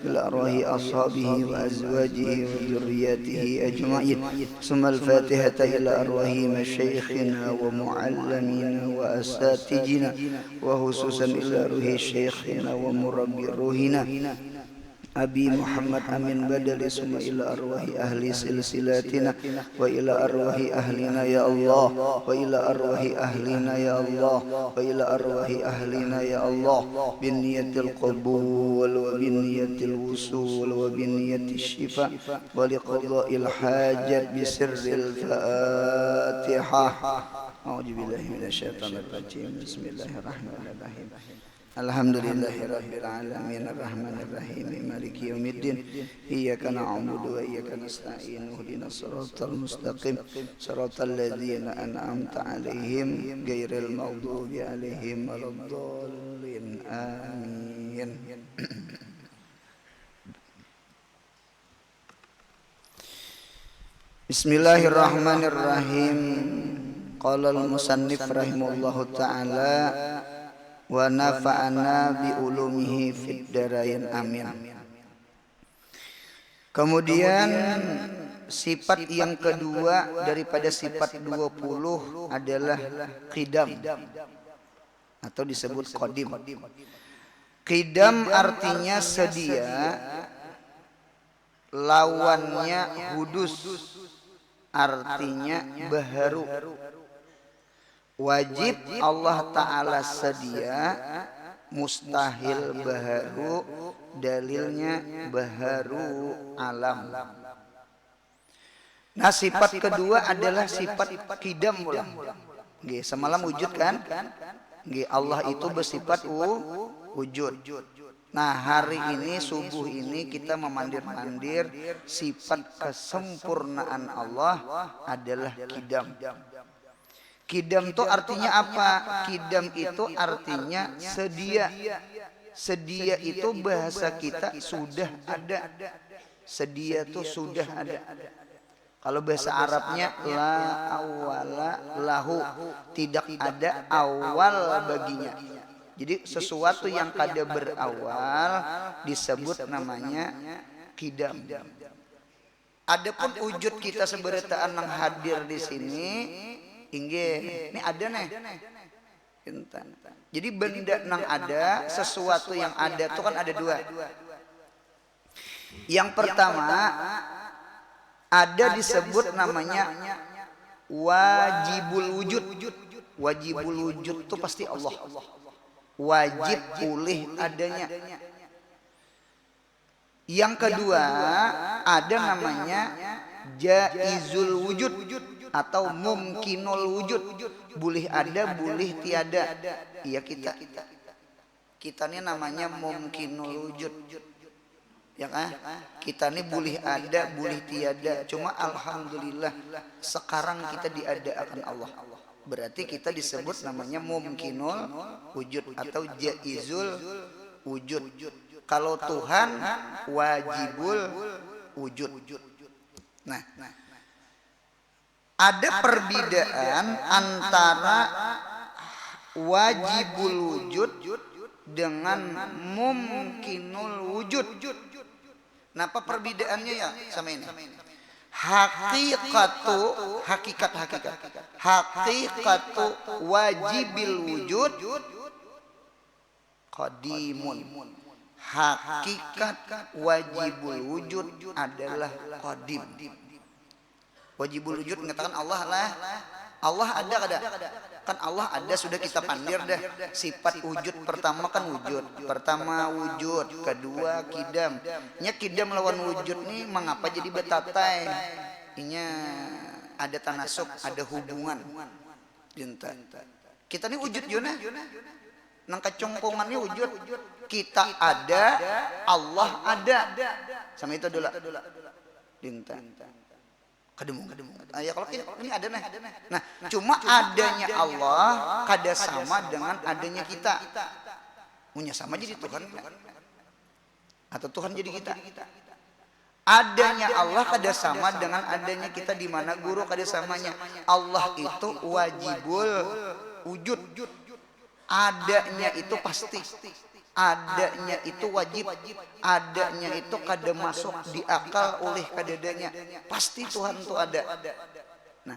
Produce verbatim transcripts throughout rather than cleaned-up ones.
إلى أرواح أصحابه وأزواجه وذرياته أجمعين. ثم الفاتحة إلى أرواح مشايخنا ومعلمينا وأساتذتنا، وخصوصا إلى روح شيخنا ومربي روحنا أبي محمد أمين بدل، ثم إلى أرواح أهل سلسلتنا وإلى أرواح أهلنا يا الله، وإلى أرواح أهلنا يا الله، وإلى أرواح أهلنا يا الله، بالنية القبول وبالنية الوصول وبالنية الشفاء ولقضاء الحاجة بسر الفاتحة. أعوذ بالله من الشيطان الرجيم. بسم الله الرحمن الرحيم. الحمد لله رب العالمين، الرحمن الرحيم، مالك يوم الدين، إياك نعبد وإياك نستعين، اهدنا الصراط المستقيم، صراط الذين أنعمت عليهم، غير المغضوب عليهم ولا الضالين. آمين. Bismillahirrahmanirrahim. Qala al-musannif rahimahullahu ta'ala, wa nafa'ana bi ulumihi fid darain, amin. Kemudian, sifat yang kedua daripada sifat dua puluh adalah qidam atau disebut qadim. Qidam artinya sedia, lawannya hudus, artinya baharu. Wajib Allah Ta'ala sedia, mustahil baharu, dalilnya baharu alam. Nah, sifat kedua adalah sifat qidam pulang. Nggih, semalam wujud kan? Nggih, Allah itu bersifat u-, wujud. Nah, hari ini, subuh ini, kita memandir-mandir sifat kesempurnaan Allah adalah qidam. Qidam tu artinya apa? Qidam itu artinya sedia. Sedia itu bahasa kita sudah ada. Sedia tu sudah ada. Kalau bahasa Arabnya la awwala lahu, tidak ada awal baginya. Jadi, sesuatu yang kada berawal disebut namanya qidam. Adapun wujud kita seberataan nang hadir di sini, inggih, ini ada nih. Pinten. Jadi, benda nang ada, sesuatu yang ada tu kan ada dua. Yang pertama, ada disebut namanya wajibul wujud. Wajibul wujud tu pasti Allah. Wajib ulih adanya. Yang kedua, ada namanya jaizul wujud atau mumkinul wujud. Bulih ada, bulih tiada. Iya kita. Kita ni namanya mumkinul wujud. Ya kan? Kita ni bulih ada, bulih tiada. Cuma alhamdulillah, sekarang kita diadaakan Allah. Berarti kita disebut namanya mumkinul wujud atau jaizul wujud. Kalau Tuhan wajibul wujud. Nah, ada perbedaan antara wajibul wujud dengan mumkinul wujud. Napa perbedaannya ya sama ini? Hakikatu, hakikat, hakikat. Hakikatu wajibil wujud qadimun. Hakikat wajibul wujud adalah qadim. Wajibul wujud mengatakan Allah lah. Allah ada kada? Kan Allah ada, sudah kita pandir dah. Sifat wujud pertama kan wujud. Pertama wujud, kedua kidam. Nya kidam lawan wujud ni mengapa jadi betatai? Inya ada tanasuk, ada hubungan. Dinta. Kita ni wujud jua nah. Nang kacungkungan ni wujud. Kita ada, Allah ada. Sama itu dulu. Dinta. Kademung, kademung. Ah, ya, kalau ini, ini ada nah. Nah, cuma adanya Allah kada sama dengan adanya kita. Munnya sama jadi Tuhan. Atau Tuhan jadi kita. Adanya Allah kada sama dengan adanya kita, di mana guru kada samanya. Allah itu wajibul wujud. Adanya itu pasti. Adanya itu wajib, adanya itu kada masuk di akal oleh kadadanya. Pasti Tuhan tu ada. Nah,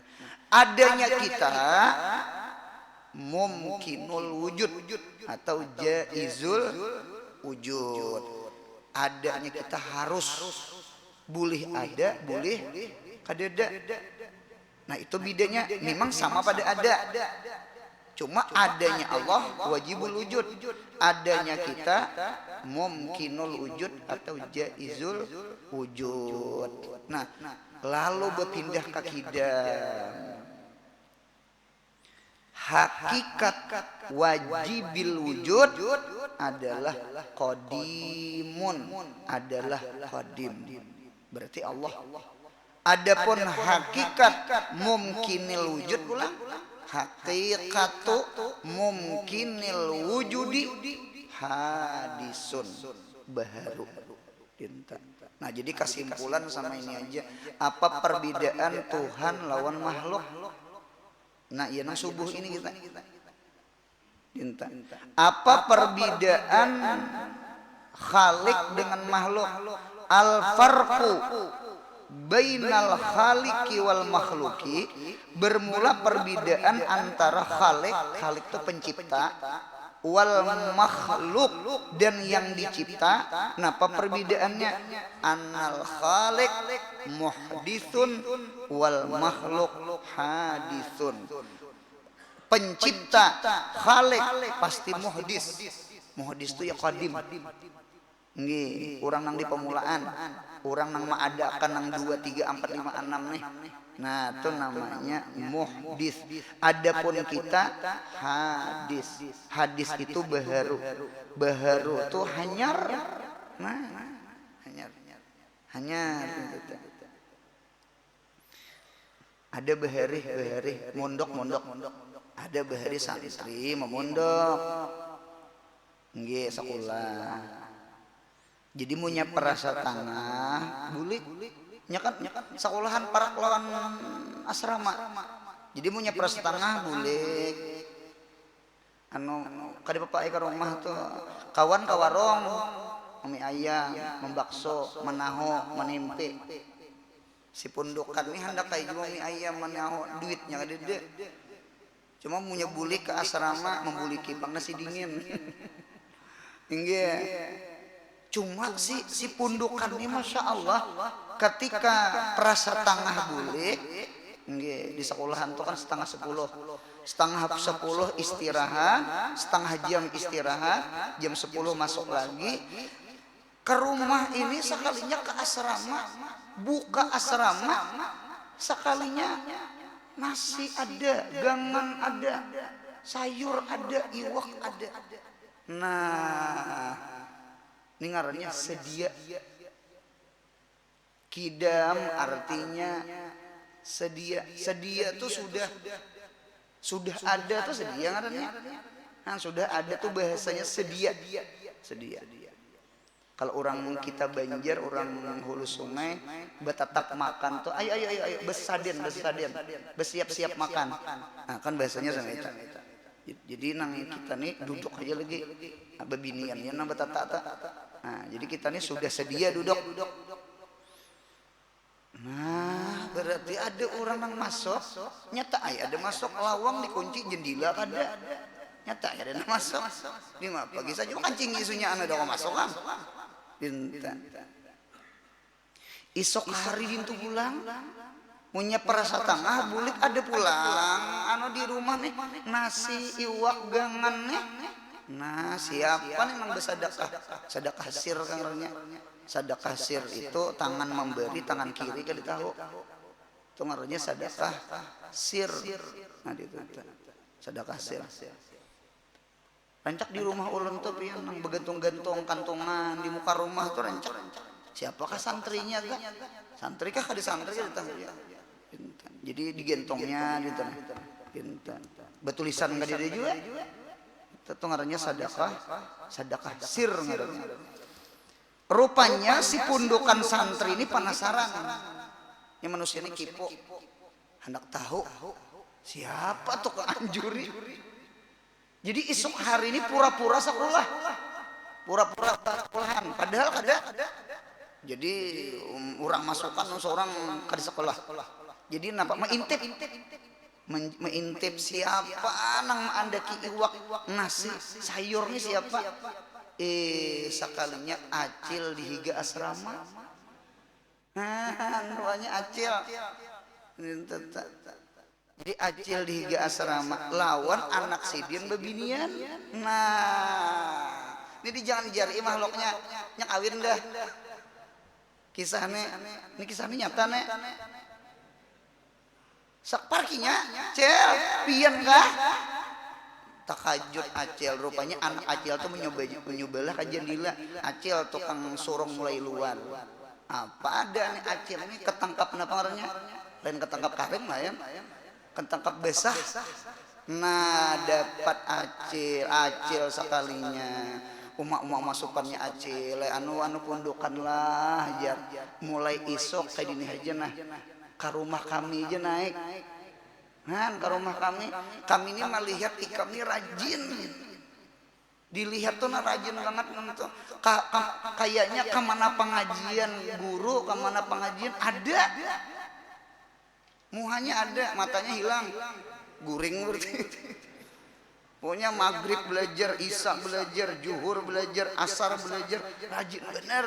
adanya kita mumkinul wujud atau jaizul wujud. Adanya kita harus, boleh ada, boleh kadada. Nah, itu bedanya, memang sama pada ada. Cuma adanya Allah wajibul wujud, adanya kita mumkinul wujud atau jaizul wujud. Nah, lalu berpindah ke kidam. Hakikat wajibil wujud adalah qadimun, adalah qadim. Berarti Allah. Adapun hakikat mumkinil wujud pulang, haqiqatu mumkinil wujudi hadisun, baharu. Dinten. Nah, jadi kesimpulan sama ini aja. Apa perbedaan Tuhan lawan makhluk? Nah, iya nang subuh ini kita. Dinten. Apa perbedaan khalik dengan makhluk? Al farqu bainal khaliqi wal makhluki, bermula perbedaan antara khalik, khalik itu pencipta, wal makhluk, dan yang dicipta. Napa perbedaannya? Annal khalik muhdithun wal makhluk hadithun. Pencipta, khalik, pasti muhdis. Muhdis tu ya qadim. Nggih, urang nang di pamulaan, urang nang maadakan nang dua, tiga, ampat, lima, anam nih. Nah, tu namanya muhdis. Adapun kita hadis. Hadis itu baharu. Baharu tu hanyar. Nah, hanyar. Hanyar gitu. Ada bahari, bahari, mondok, mondok. Ada bahari santri mamondok. Nggih, sakulah. Jadi munnya parasa tangah, bulik. Nya kan sakulahan parak lawan asrama. Jadi munnya parasa tangah, bulik. Anu, kada papa ai ka rumah tu. Kawan ka warung, mami ayam, mambakso, manaho, manimpi. Si pundukan ni handak ai jua mami ayam, manaho, duitnya kadada. Cuma munnya bulik ka asrama, mambuliki pang nasi dingin. Inggih. Cuma si, si pundukan ni, masya Allah, ketika parasa tangah bulik, inggih, di sekolahan tu kan setengah sepuluh. Setengah sepuluh istirahat, setengah jam istirahat, jam sepuluh masuk lagi. Ke rumah ini sekalinya ke asrama, buka asrama, sekalinya nasi ada, gangan ada, sayur ada, iwak ada. Nah, ini ngarannya sedia. Kidam artinya sedia. Sedia tu sudah, sudah ada tu sedia ngarannya. Nah, sudah ada tu bahasanya sedia. Sedia. Kalau orang kita Banjar, orang Hulu Sungai, batatak makan tu, ayo, ayo, ayo, ayo, besaden, besaden, besiap-siap makan. Nah, kan bahasanya sama itu. Jadi nang kita ni duduk aja lagi, babinian ya nang batata ta. Nah, jadi kita ni sudah sedia duduk. Nah, berarti ada orang nang masuk. Nyata ai ada masuk, lawang dikunci, jendela kada. Nyata ai ada nang masuk. Lima pagi saja makancingi isunya, anu ada masuk am. Pinta. Isuk hari dintu pulang, munnya parasa tangah bulik, ada pulang anu di rumah nih, nasi, iwak, gangan nih. Nah, siapa nih nang bersadakah? Sadakah sir ngarannya. Sadakah sir itu tangan memberi, tangan kiri kada tahu. Itu ngarannya sadakah sir. Nah, itu sadakah sir. Rancak di rumah ulun tu pian nang bagantung-gantung kantungan di muka rumah tu rancak. Siapakah santrinya kah? Santri kah kada santri kada tahu ya. Pintan. Jadi digantungnya gitu nah. Pintan. Batulisan kada ada jua. Itu tu ngarannya sadakah, sadakah sir ngarannya. Rupanya si pundukan santri ini panasaran. Ini manusia ini kipu. Handak tahu siapa tukang anjuri. Jadi isuk hari ini pura-pura sakulah. Pura-pura sekolahan, padahal kada. Jadi um, orang masukan seorang kada sekolah. Jadi napa, meintip, meintip siapa nang maandaki iwak, nasi, sayur ni siapa. Eh, sakalinya acil di higa asrama. Nah, ruanya acil. Jadi acil di higa asrama lawan anak sidin bebinian. Nah, ini jangan jari makhluknya, nya kawin dah. Kisah nih, ini kisah ini nyata nih. Sak parkinya, cel, pian kah? Takajut acil, rupanya anak acil tuh menyubalah ka jendela. Acil tukang surung mulai luar. Apa ada nih acil nih, ketangkap napa ngarannya? Lain ketangkap karing lain, ketangkap basah. Nah, dapat acil, acil sekalinya. Uma-uma masukannya acil, anu anu pundukan lah jar. Mulai isuk kayak dini aja nah, ke rumah kami aja naik. Nah, ke rumah kami, kami ini melihat ikam ini rajin. Dilihat tuh nah rajin banget nang tuh. Ka, ka, kayaknya kemana pengajian guru, kemana pengajian ada. Muhanya ada, matanya hilang. Guring berarti. Pokoknya maghrib belajar, isya belajar, juhur belajar, asar belajar, rajin bener.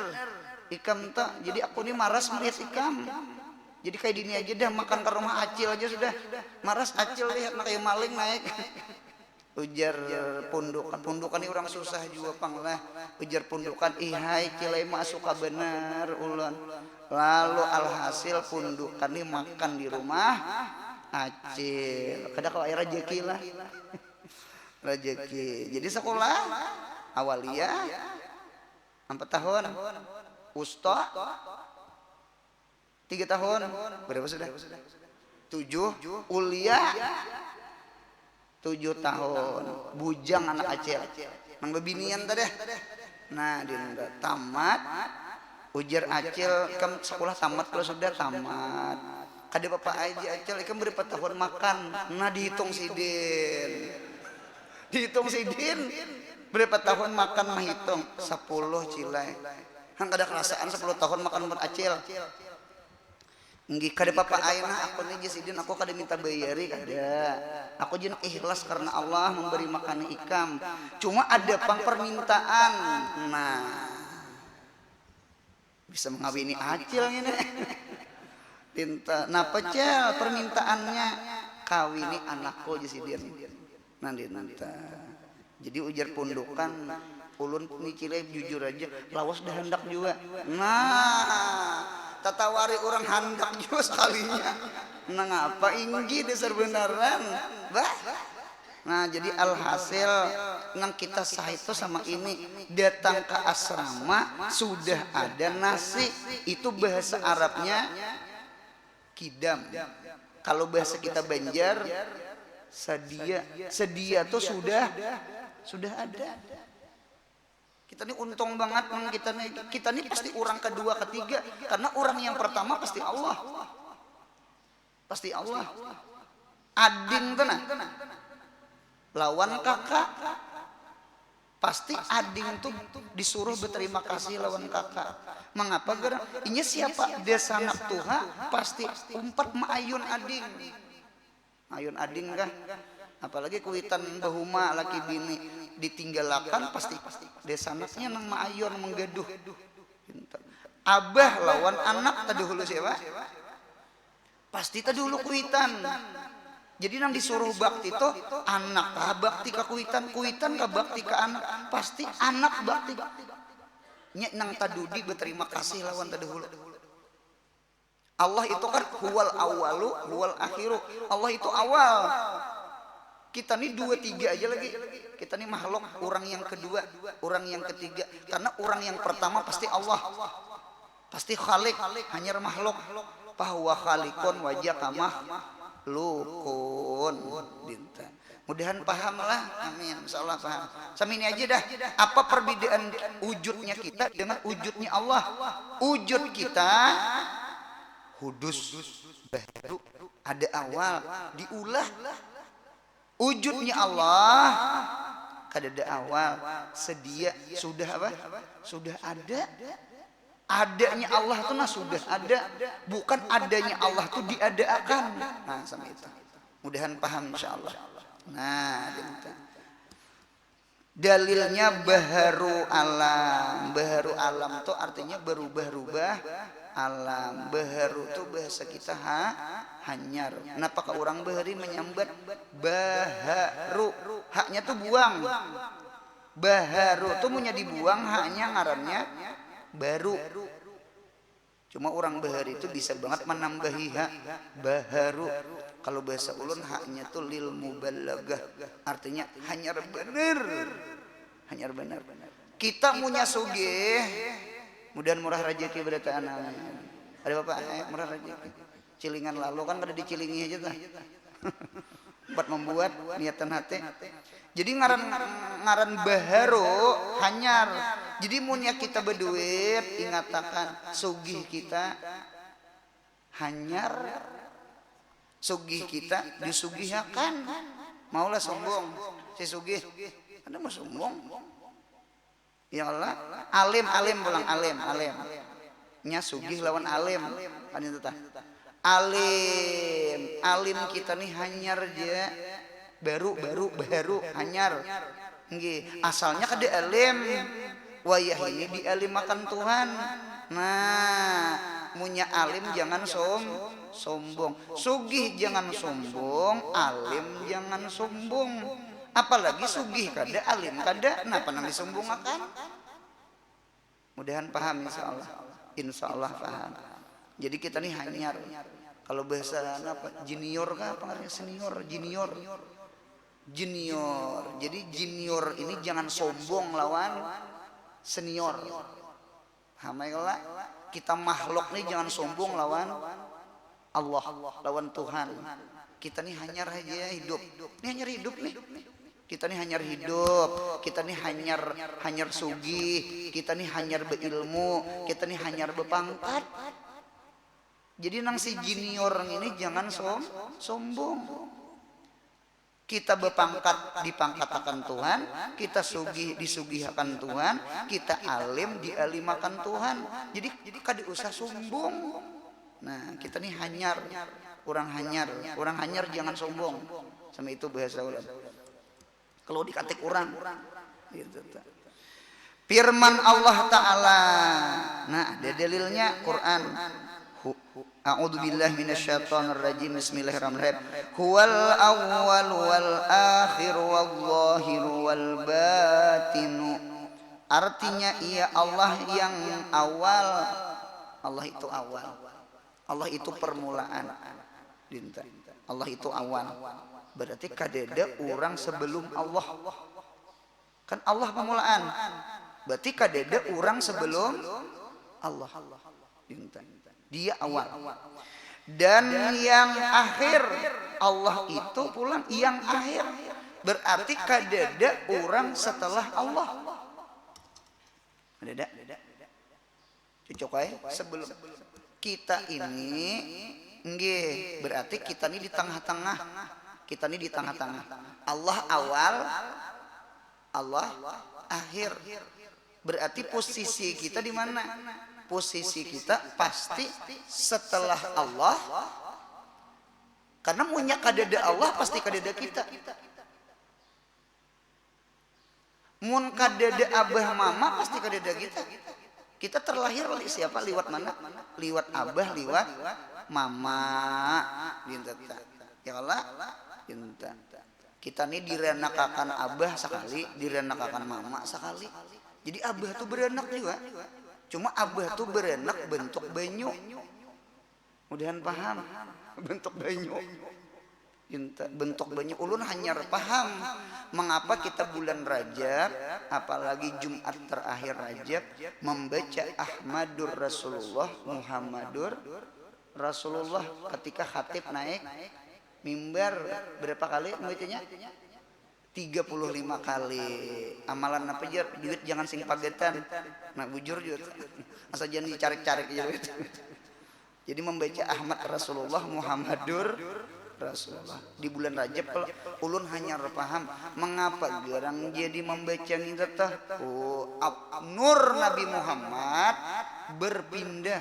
Ikam tuh, jadi aku nih maras melihat ikam. Jadi kayak dini aja dah, makan ke rumah acil aja sudah. Maras acil lihat, nah kayak maling naik. Ujar pundukan, pundukan ni urang susah jua pang lah. Ujar pundukan, ihai kilai ma suka banar ulun. Lalu alhasil pundukan ni makan di rumah acil, kada kawa ai rajaki lah. Rajaki jadi sekolah awaliyah ampat tahun, usta tiga tahun, berapa sudah? Tujuh, ulia tujuh tahun, bujang anak acil nang bebinian tadi. Nah dinda tamat, ujar acil, ikam sekolah tamat kalo sudah? Tamat. Kada papa aja acil, ikam berapa tahun makan? Nah dihitung sidin, dihitung sidin berapa tahun makan, mahitung sepuluh cilai. Hang kada kerasaan sepuluh tahun makan umpat acil. Nggih, kada papa ai nah, aku ni jar sidin, aku kada minta bayari, kada. Aku jar ikhlas karena Allah memberi makani ikam. Cuma ada pang permintaan. Nah. Bisa mengawini acil ngini. Dinta, napa cel permintaannya? Kawini anakku jar sidin. Nah dinta. Jadi ujar pundukan, ulun ni cilai jujur aja, lawas dah handak jua. Nah, tatawari urang handak jua sakalinya. Nangapa inggi dasar banaran. Bah. Nah jadi alhasil nang kita sahit tu sama ini, datang ka asrama sudah ada nasi, itu bahasa Arabnya kidam. Kalau bahasa kita Banjar, sedia. Sedia tu sudah sudah ada. Kita ni untung banget nang kita ni, kita ni pasti urang kedua ketiga, karena urang yang pertama pasti Allah. Pasti Allah. Ading tu nah lawan kakak. Pasti ading tu disuruh beterima kasih lawan kakak. Mangapa garang inya siapa? Desanak tuha pasti umpat maayun ading. Ayun ading kah? Apalagi kuitan bahuma laki bini ditinggalakan pasti desanaknya nang maayun menggaduh. Abah lawan anak tadi hulu siapa? Pasti tadi hulu kuitan. Jadi nang disuruh bakti tuh anak kah bakti ka kuitan, kuitan kah bakti ka anak, pasti anak bakti. Nya nang tadudi beterima kasih lawan tadi hulu. Allah itu kan huwal awalu huwal akhiru. Allah itu awal. Kita ni dua tiga aja lagi. Kita ni makhluk orang yang kedua, orang yang ketiga. Karena orang yang pertama pasti Allah. Pasti khalik, hanya makhluk. Pahuwa khalikun wajah kamah lukun. Dinten. Mudahan paham lah. Amin. Insya Allah paham. Sama ini aja dah. Apa perbedaan wujudnya kita dengan wujudnya Allah? Wujud kita hudus, baru, ada awal, diulah. Wujudnya Allah ada awal, sedia, sudah apa? Sudah ada. Adanya Allah tuh nah sudah ada, bukan adanya Allah tuh diadaakan. Nah, sama itu. Mudahan paham, insya Allah. Nah, gitu. Dalilnya baharu alam. Baharu alam tuh artinya berubah-rubah alam. Baharu tuh bahasa kita ha, hanyar. Kenapa ke orang bahari menyambat baharu? Haknya tuh buang. Baharu tuh punya dibuang, haknya ngarannya baru. Cuma orang bahari itu bisa banget menambahi ha, baharu. Kalau bahasa ulun, haknya tuh lil mubalagah. Artinya hanyar bener. Hanyar bener. Kita punya sugih, mudahan murah rezeki berataan, amin. Ada apa, eh, murah rezeki. Cilingan lalu kan kada dicilingi aja tuh. Buat membuat niatan hati. Jadi ngaran, ngaran baharu hanyar. Jadi munnya kita berduit, ingatakan sugih kita hanyar. Sugih kita disugihakan. Maulah sombong si sugih. Ada mau sombong. Ya Allah, alim, alim pulang, alim, alim. Nya sugih lawan alim. Kan itu tah. Alim, alim kita nih hanyar ja. Baru, baru, baru, hanyar. Nggih, asalnya kada alim. Wayah ini dialimakan Tuhan. Nah, munya alim jangan som, sombong. Sugih jangan sombong, alim jangan sombong. Apalagi sugih kada, alim kada, napa nang disombongakan? Mudahan paham, insya Allah. Insya Allah paham. Jadi kita nih hanyar. Kalau bahasa apa? Junior kah apa ngarannya? Senior, junior. Junior. Jadi junior ini jangan sombong lawan senior. Paham ya kala? Kita makhluk nih jangan sombong lawan Allah, lawan Tuhan. Kita nih hanyar aja hidup. Ini hanyar hidup nih. Kita nih hanyar hidup, kita nih hanyar, hanyar sugih, kita nih hanyar berilmu, kita nih hanyar bepangkat. Jadi nang si junior ini jangan som, sombong. Kita bepangkat, dipangkatakan Tuhan, kita sugih, disugihakan Tuhan, kita alim, dialimakan Tuhan. Jadi kada usah sombong. Nah, kita nih hanyar, orang hanyar, orang hanyar jangan sombong. Sama itu bahasa ulun. Kalau dikatik orang. Gitu tuh. Firman Allah Ta'ala. Nah, ada dalilnya Quran. Hu-, A'udzubillahi minasyaitonirrajim. Bismillahirrahmanirrahim. Huwal awwal wal akhir wal zahiru wal batinu. Artinya ia Allah yang awal. Allah itu awal. Allah itu permulaan. Dinta. Allah itu awal. Berarti kadada orang sebelum Allah. Kan Allah permulaan. Berarti kadada orang sebelum Allah. Dinta. Dia awal. Dan yang akhir, Allah itu pulang yang akhir. Berarti kadada orang setelah Allah. Kadada. Cocok ai, sebelum kita ini, nggih, berarti kita ini di tengah-tengah. Kita ini di tengah-tengah. Allah awal, Allah akhir. Berarti posisi kita di mana? Posisi kita pasti setelah Allah. Karena munya kadada Allah, pasti kadada kita. Mun kadada abah mama, pasti kadada kita. Kita terlahir oleh siapa? Liwat mana? Liwat abah, liwat mama. Dinta. Ya kala? Dinta. Kita ni diranakakan abah sakali, diranakakan mama sakali. Jadi abah tu beranak jua. Cuma abah tu beranak bentuk banyu. Mudahan paham. Bentuk banyu. Inta, bentuk banyu. Ulun hanyar paham mengapa kita bulan Rajab, apalagi Jumat terakhir Rajab, membaca Ahmadur Rasulullah, Muhammadur Rasulullah ketika khatib naik mimbar. Berapa kali membacanya? Tiga puluh lima kali. Amalan apa jar? Duit jangan sing pagatan. Nah, bujur juga. Asal jangan dicarik-carik aja duit. Jadi membaca Ahmad Rasulullah Muhammadur Rasulullah. Di bulan Rajab kalau ulun hanyar paham mengapa gerang jadi membaca nginta tah. Oh, ap- nur Nabi Muhammad berpindah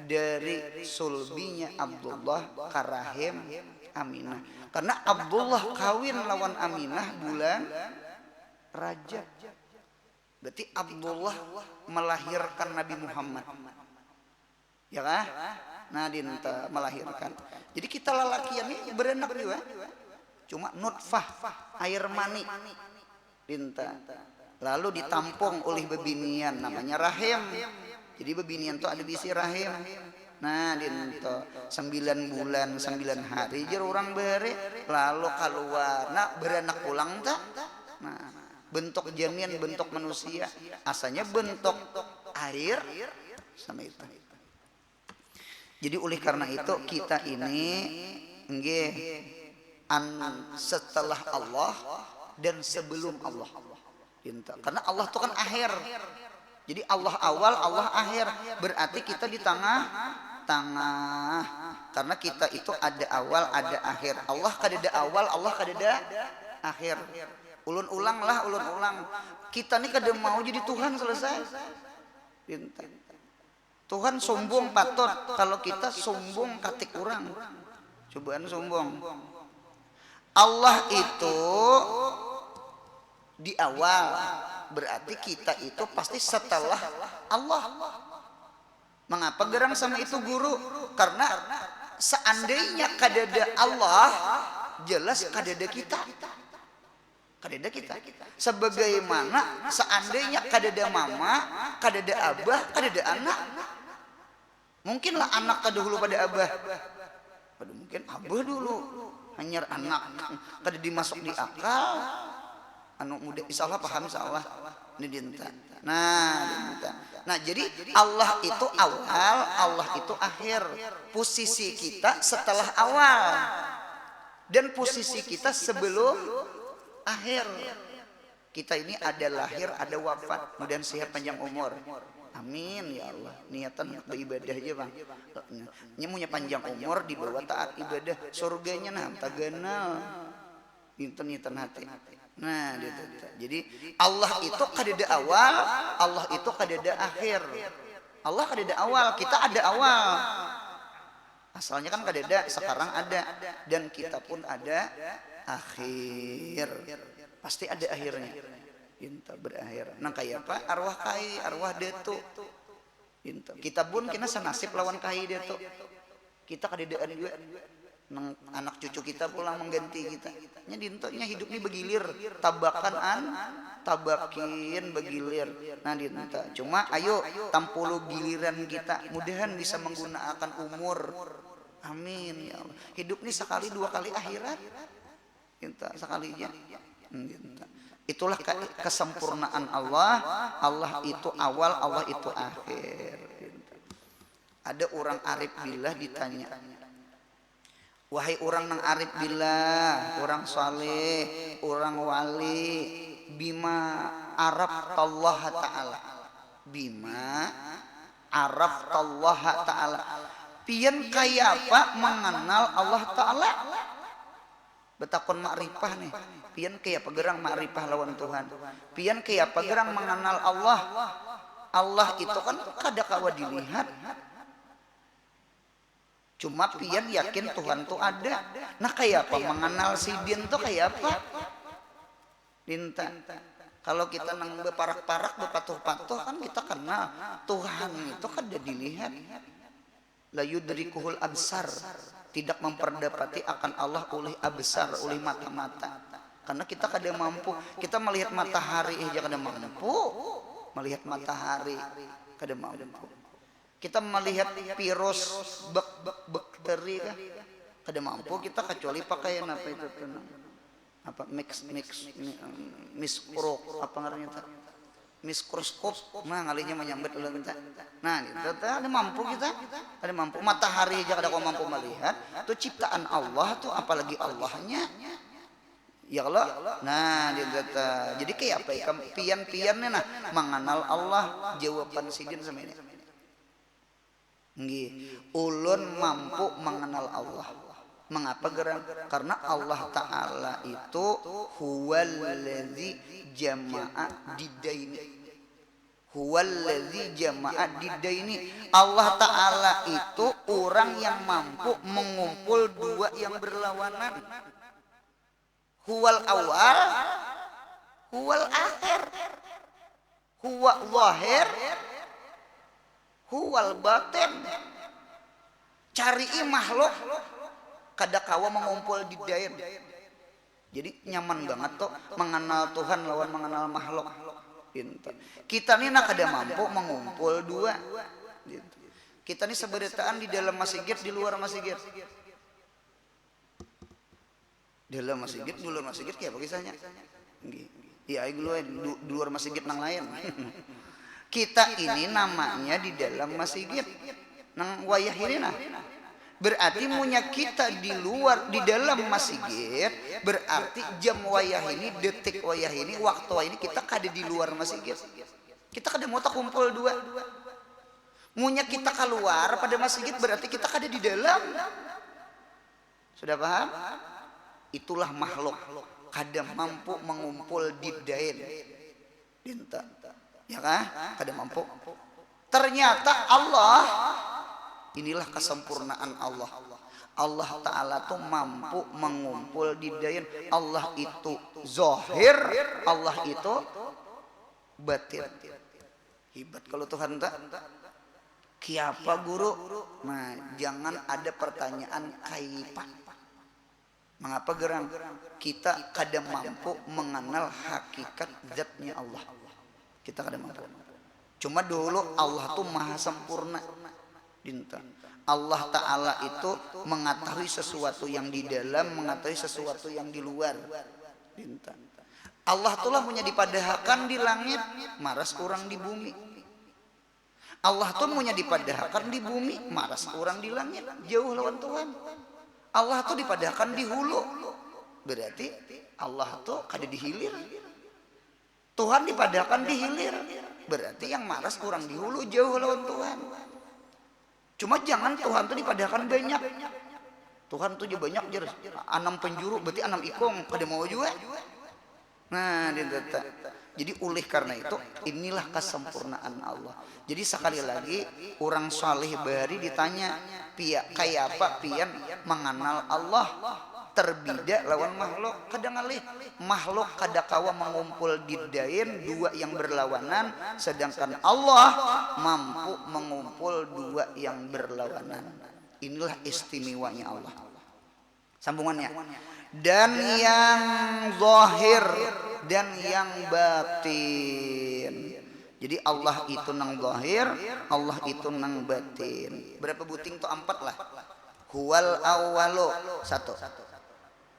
dari sulbinya Abdullah ke rahim Aminah. Karena Abdullah kawin lawan Aminah bulan Rajab. Berarti Abdullah melahirkan Nabi Muhammad. Ya kah? Nah, dinta melahirkan. Jadi kita lalakian ini beranak juga. Cuma nutfah, air mani. Dinta. Lalu ditampung oleh bebinian namanya rahim. Jadi bebinian tuh ada bisi rahim. Nah, dinta sembilan bulan, sembilan hari jer orang beri, lalu keluar. Nah, beranak pulang tak? Nah, bentuk janin, bentuk manusia. Asalnya bentuk air sama itu. Jadi oleh karena itu kita ini nggih an setelah Allah dan sebelum Allah. Dinta. Karena Allah itu kan akhir. Jadi Allah awal, Allah akhir. Berarti kita di tengah tengah. Karena kita itu ada awal, ada akhir. Allah kada ada awal, Allah kada ada akhir. Ulun ulang lah, ulun ulang. Kita ni kada mau jadi Tuhan selesai. Dinta. Tuhan sombong patut, kalau kita sombong katik urang. Cobaan sombong. Allah itu di awal, berarti kita itu pasti setelah Allah. Mengapa gerang sama itu guru? Karena seandainya kadada Allah, jelas kadada kita. Kadada kita. Sebagaimana seandainya kadada mama, kadada abah, kadada anak. Mungkinlah anak kadahulu pada abah. Pada mungkin abah dulu. Hanyar anak. Kada dimasuk di akal. Anu muda insya Allah paham insya Allah. Ini dinta. Nah, dinta. Nah, jadi Allah itu awal, Allah itu akhir. Posisi kita setelah awal. Dan posisi kita sebelum akhir. Kita ini ada lahir, ada wafat. Mudahan sehat panjang umur. Amin ya Allah. Niatan beribadah aja bang. Nya punya panjang umur dibawa taat ibadah. Surganya nah taganal. Inten inten hati. Nah, dia tuh. Jadi Allah itu kadada awal, Allah itu kadada akhir. Allah kadada awal, kita ada awal. Asalnya kan kadada, sekarang ada dan kita pun ada akhir. Pasti ada akhirnya. Inta berakhir. Nang kayak apa? Arwah kai, arwah datu. Inta. Kita pun kena senasib lawan kai datu. Kita kadadaan juga. Nang anak cucu kita pulang mengganti kita. Nya dinta, nya hidup ni begilir, tabakan an tabakin begilir. Nah dinta. Cuma ayo tampulu giliran kita. Mudahan bisa menggunakan umur. Amin ya Allah. Hidup ni sekali dua kali akhirat. Kita sekali aja. Hmm, kita. Itulah ke- kesempurnaan Allah. Allah itu awal, Allah itu akhir. Ada orang arif billah ditanya, wahai orang nang arif billah, orang saleh, orang wali, bima araftallaha ta'ala. Bima araftallaha ta'ala. Pian kayapa mengenal Allah Ta'ala? Betakun makrifah nih. Pian kayapa gerang makrifah lawan Tuhan? Pian kayapa gerang mengenal Allah? Allah itu kan kada kawa dilihat. Cuma pian yakin Tuhan tu ada. Nah, kayapa mengenal sidin tu kayapa? Dinta. Kalau kita nang beparak-parak, bepatuh-patuh kan kita kenal. Tuhan itu kada dilihat. La yudrikuhul absar. Tidak memperdapati akan Allah oleh absar, oleh mata-mata. Karena kita kada mampu. Kita melihat matahari aja kada mampu. Melihat matahari kada mampu. Kita melihat virus bak- bak- bakteri kah? Kada mampu kita kecuali pakaian apa itu tuh, nah. Apa mix mix mi- em, miskro apa ngarannya tuh? Mikroskop. Nah, ngalihnya menyambat ulun minta. Nah, itu tuh ada mampu kita. Ada mampu matahari aja kada kau mampu melihat. Itu ciptaan Allah tuh apalagi Allahnya. Ya Allah. Nah, dia kata, jadi kayak apa ikam pian-pian nih nah mengenal Allah jawaban sidin sama ini. Nggih, ulun mampu mengenal Allah. Mengapa gerang? Karena Allah Ta'ala itu huwallazi jama'a didaini. Huwallazi jama'a didaini. Allah Ta'ala itu orang yang mampu mengumpul dua yang berlawanan. Huwal awal, huwal akhir. Huwa zahir, huwal batin. Carii makhluk kada kawa mangumpul didain. Jadi nyaman banget tu manganal Tuhan lawan manganal makhluk. Pintar. Kita ni nah kada mampu mangumpul dua. Gitu. Kita ni sabarataan di dalam masigit, di luar masigit. Dalam masigit, di luar masigit, kaya apa kisahnya? Nggih. Ya, ayo dulu, eh, du- di luar masigit nang lain. Kita ini namanya di dalam masigit. Nang wayah ini nah. Berarti munya kita di luar, di dalam masigit, berarti jam wayah ini, detik wayah ini, waktu ini kita kada di luar masigit. Kita kada mau takumpul dua. Munya kita keluar pada masigit, berarti kita kada di dalam. Sudah paham? Itulah makhluk kada mampu mengumpul didain. Dinten. Ya kah? Kada mampu. Ternyata Allah, inilah kesempurnaan Allah. Allah Ta'ala tuh mampu mengumpul didain. Allah itu zahir, Allah itu batin. Hibat kalau Tuhan tak. Kiapa guru? Nah, jangan ada pertanyaan kaipa. Mengapa gerang? Kita kada mampu mengenal hakikat zatnya Allah. Kita kada mampu. Cuma dulu Allah tuh maha sempurna. Dinten. Allah Ta'ala itu mengetahui sesuatu yang di dalam, mengetahui sesuatu yang di luar. Dinten. Allah tuh lah punya dipadahakan di langit, maras orang di bumi. Allah tu munnya dipadahakan di bumi, maras urang di langit, jauh lawan Tuhan. Allah tu dipadahakan di hulu, berarti Allah tu kada di hilir. Tuhan dipadahakan di hilir, berarti yang maras urang di hulu, jauh lawan Tuhan. Cuma jangan Tuhan tu dipadahakan banyak. Tuhan tu ja banyak jar, anam penjuru, berarti anam ikung, kada mau jua. Nah, di tata. Jadi oleh karena itu, inilah kesempurnaan Allah. Jadi sekali lagi, orang saleh bahari ditanya, pia kaya apa pian mengenal Allah terbida lawan makhluk? Kada ngalih. Makhluk kada kawa mengumpul didain dua yang berlawanan, sedangkan Allah mampu mengumpul dua yang berlawanan. Inilah istimewanya Allah. Sambungannya. Dan yang zahir dan yang batin. Jadi Allah itu nang zahir, Allah itu nang batin. Berapa buting tu? Ampat lah. Huwal awalu, satu.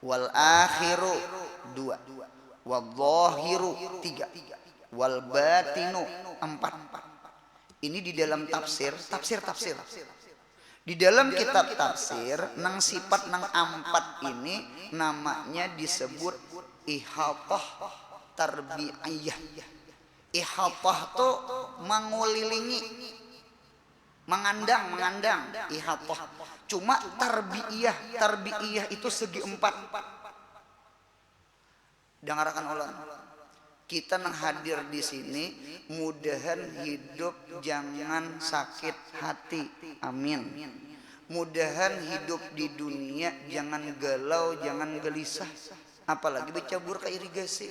Wal akhiru, dua. Wal zahiru, tiga. Wal batinu, empat. Ini di dalam tafsir, tafsir, tafsir. Di dalam kitab tafsir, nang sifat nang ampat ini namanya disebut ihatah tarbi'iyah. Ihatah tu mangulilingi, mangandang, mangandang, ihatah. Cuma tarbi'iyah, tarbi'iyah itu segi empat. Dangarakan ulun. Kita nang hadir di sini, mudahan hidup jangan sakit hati. Amin. Mudahan hidup di dunia jangan galau, jangan gelisah. Apalagi bercabur ke irigasi.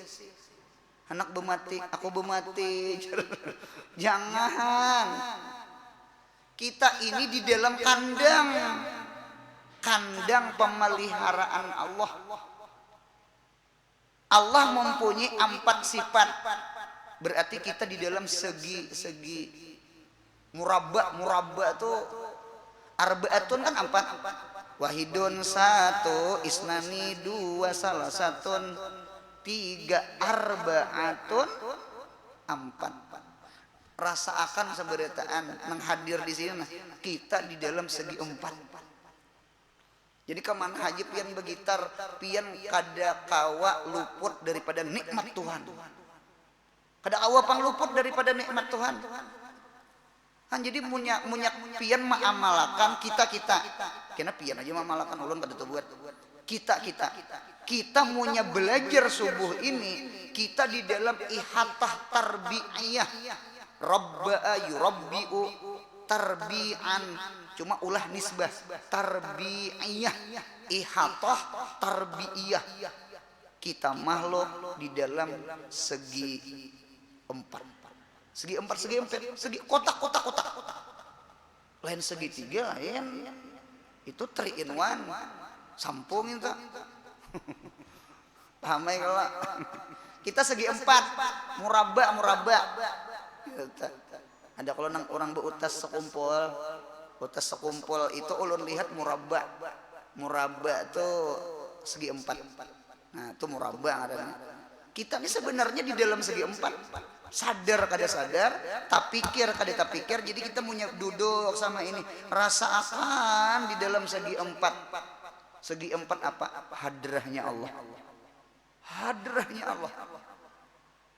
Anak bemati, aku bemati. Jangan. Kita ini di dalam kandang. Kandang pemeliharaan Allah. Allah mempunyai ampat sifat. Berarti kita di dalam segi, segi murabba, murabba tu arbaatun kan ampat. Wahidun satu, isnani dua, salah satun tiga, arbaatun ampat. Rasa akan seberataan nang hadir di sini nah, kita di dalam segi empat. Jadi kemana haji pian begitar, pian kada kawa luput daripada nikmat Tuhan. Kada kawa pang luput daripada nikmat Tuhan. Kan jadi munya munya pian maamalakan kita kita. Kena pian aja maamalakan, ulun kada tabuat. Kita kita. Kita munya belajar subuh ini, kita di dalam ihatah tarbi'iyah. Rabba'a yurabbi'u tarbi'an. Cuma ulah nisbah. Tarbi'iyah. Ihatah tarbi'iyah. Kita makhluk di dalam segi empat. Segi empat, segi empat, segi kotak, kotak, kotak. Lain segitiga, lain. Itu three in one. Sampung itu. Paham ai kalo? Kita segi empat. Muraba, muraba. Gitu. Ada kalau nang orang beutas sekumpul, utas sekumpul itu ulun lihat muraba. Muraba tuh segi empat. Nah, itu muraba ngarannya. Kita ini sebenarnya di dalam segi empat. Sadar kada sadar, tapikir kada tapikir, jadi kita punya duduk sama ini. Rasa akan di dalam segi empat. Segi empat apa? Hadrahnya Allah. Hadrahnya Allah.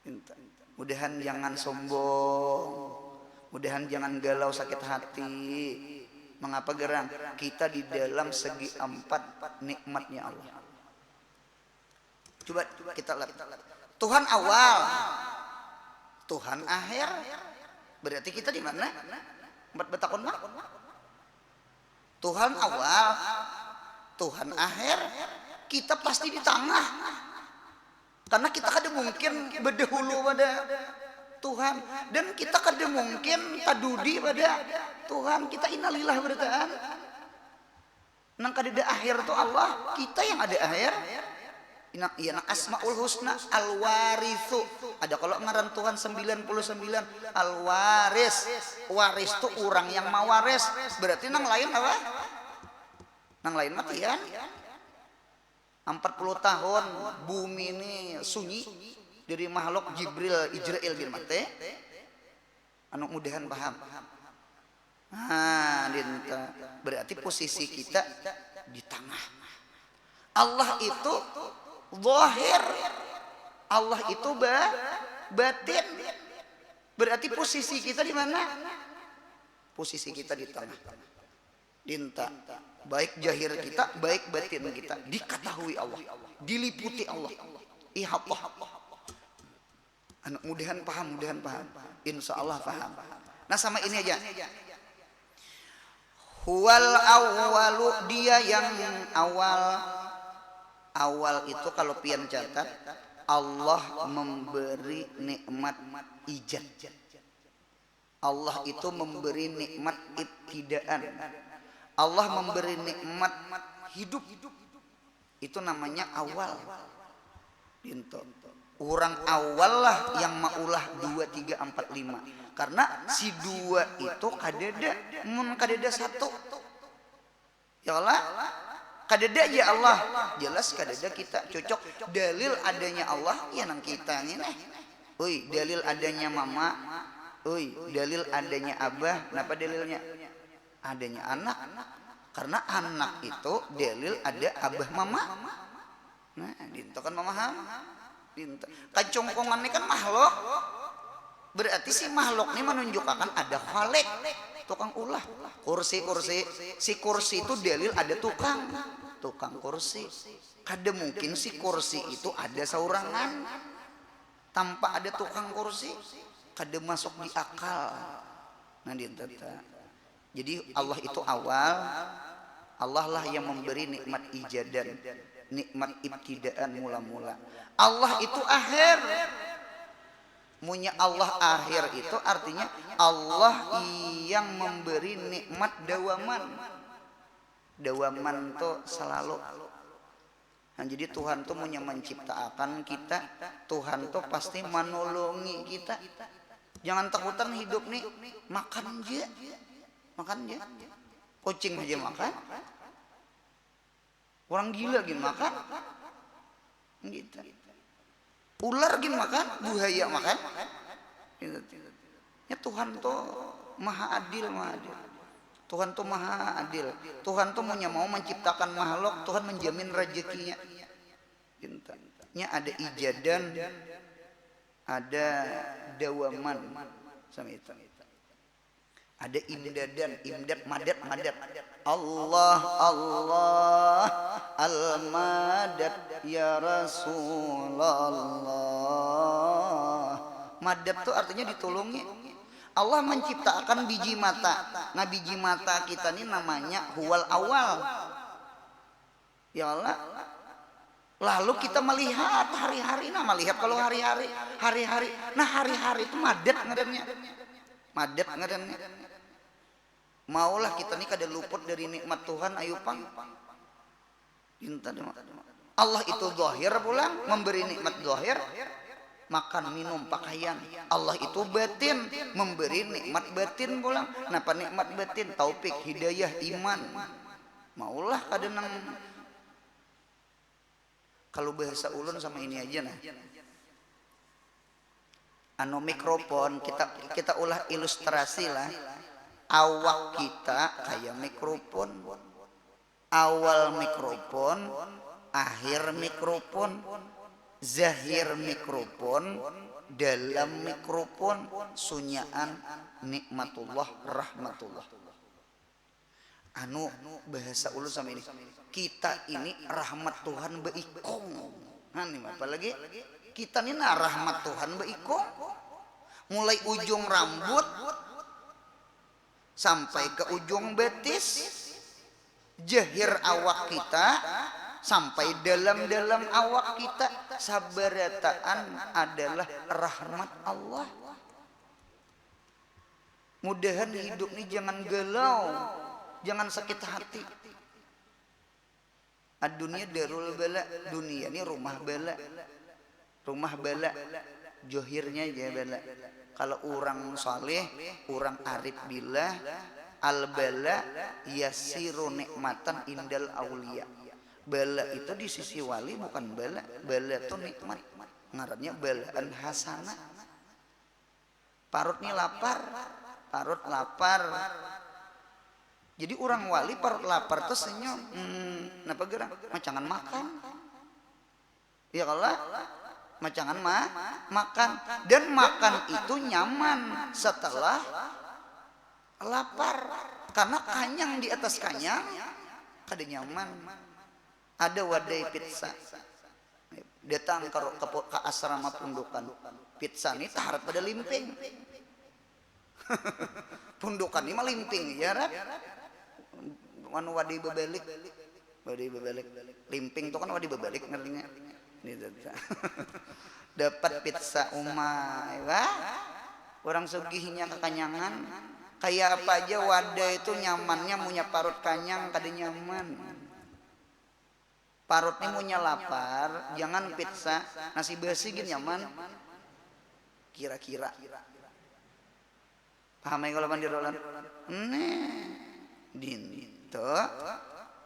Inta. Mudahan jangan sombong. Mudahan jangan galau sakit hati. Mengapa gerang? Kita di dalam segi empat nikmatnya Allah. Coba kita lihat. Tuhan awal, Tuhan akhir. Berarti kita di mana? Empat betakun mah. Tuhan awal, Tuhan akhir, kita pasti di tengah. Karena kita kada mungkin berdahulu pada Tuhan, dan kita kada mungkin tadudi pada Tuhan. Kita innalillah berataan. Nang kadada akhir tu Allah, kita yang ada akhir. Nang, iya, nang Asmaul Husna, Al Warithu. Ada kalau ngaran Tuhan sembilan puluh sembilan, Al Waris. Waris tu orang yang mawaris. Berarti nang lain apa? Nang lain matian. Empat puluh tahun bumi ni sunyi dari makhluk Jibril, Ijrail bin mate. Anu mudahan paham. Nah, dinta. Berarti posisi kita di tengah. Allah itu zahir. Allah itu ba batin. Berarti posisi kita di mana? Posisi kita di tengah. Dinta. Baik jahir kita, baik batin kita diketahui Allah, diliputi Allah. Ihatah. Anu, mudahan paham, mudahan paham. Insya Allah paham. Nah, sama ini aja. Huwal awwalu, dia yang awal. Awal itu kalau pian catat, Allah memberi nikmat ijad. Allah itu memberi nikmat ibtidaan. Allah memberi nikmat hidup. Itu namanya awal. Pintu. Orang awal lah yang maulah dua, tiga, empat, lima. Karena si dua itu kadada, mun kadada satu. Ya Allah, kadada ya Allah. Jelas kadada kita cocok. Dalil adanya Allah ya nang kita ini. Ui, dalil adanya mama. Ui, dalil adanya abah. Napa dalilnya? Adanya anak. Karena anak itu dalil ada abah mama. Nah, dinto kan mamaham. Dinto. Kacungkungan ni kan makhluk. Berarti si makhluk ni menunjukkan ada khalik, tukang ulah. Kursi, kursi. Si kursi itu dalil ada tukang. Tukang kursi. Kada mungkin si kursi itu ada saurangan. Tanpa ada tukang kursi, kada masuk di akal. Nah, dinto ta. Jadi Allah itu awal, Allah lah yang memberi nikmat ijadan, nikmat ibtidaan mula-mula. Allah itu akhir. Munya Allah akhir itu artinya Allah yang memberi nikmat dawaman. Dawaman tu selalu. Nah, jadi Tuhan tu munya menciptakan kita, Tuhan tu pasti menolongi kita. Jangan takutan hidup ni, makan ja. Makan ja. Kucing aja makan. Orang gila gin makan. Gitu. Ular gin makan, buaya makan. Gitu. Ya, Tuhan tu maha adil, maha adil. Tuhan tu maha adil. Tuhan tu munya mau menciptakan makhluk, Tuhan menjamin rezekinya. Gitu. Nya ada ijadan, ada dawaman. Sama itu. Ada imdadan, imdad, madad, madad. Allah, Allah, al-madad ya Rasulullah. Madad tu artinya ditulungi. Allah menciptakan biji mata. Nah, biji mata kita ni namanya huwal awal. Ya Allah. Lalu kita melihat hari-hari, nah, melihat kalau hari-hari, hari-hari. Nah, hari-hari itu madad ngarannya. Madad ngarannya. Maulah kita ni kada luput dari nikmat Tuhan, ayu pang. Pinta deh, Mak. Allah itu zahir pulang, memberi nikmat zahir, makan, minum, pakaian. Allah itu batin, memberi nikmat batin pulang. Napa nikmat batin? Taufik, hidayah, iman. Maulah kada nang, kalau bahasa ulun sama ini aja nah. Anu, mikrofon, kita kita ulah ilustrasi lah. Awak kita kayak mikrofon. Awal mikrofon, akhir mikrofon, zahir mikrofon, dalam mikrofon, sunyaan nikmatullah, rahmatullah. Anu, bahasa ulun sama ini, kita ini rahmat Tuhan beikung. Nah, ini apa lagi? Kita ini nah rahmat Tuhan beikung. Mulai ujung rambut sampai ke ujung betis, jahir awak kita sampai dalam-dalam awak kita, sabarataan adalah rahmat Allah. Mudahan hidup ni jangan galau, jangan sakit hati. Ad-dunia darul bala, dunia ni rumah bala. Rumah bala, johirnya aja bala. Kalau urang saleh, urang arif billah, al bala yasiru nikmatan indal aulia. Bala itu di sisi wali bukan bala, bala tu nikmat. Ngarannya balaan hasanah. Parut ni lapar, parut lapar. Jadi urang wali parut lapar tu senyum. Hmm, napa gerang? Macangan makan. Ya kalo? Macangan ma makan. Dan makan itu nyaman setelah lapar. Karena kanyang di atas kanyang kada nyaman. Ada wadai pizza. Datang ka, ka, ka asrama pundukan. Pizza ni taharat pada limping. Pundukan ni malimping, ya, Rat? Anu, wadai babalik. Wadai babalik. Limping tu kan wadai babalik ngarannya. Dapat pizza uma, wah. Urang sugihnya kakanyangan. Kaya apa aja wadai tu nyamannya, munnya parut kanyang kada nyaman. Parut ni munnya lapar, jangan pizza, nasi basi gin nyaman. Kira-kira. Paham ai kalo pandir ulun? Nah, dinto.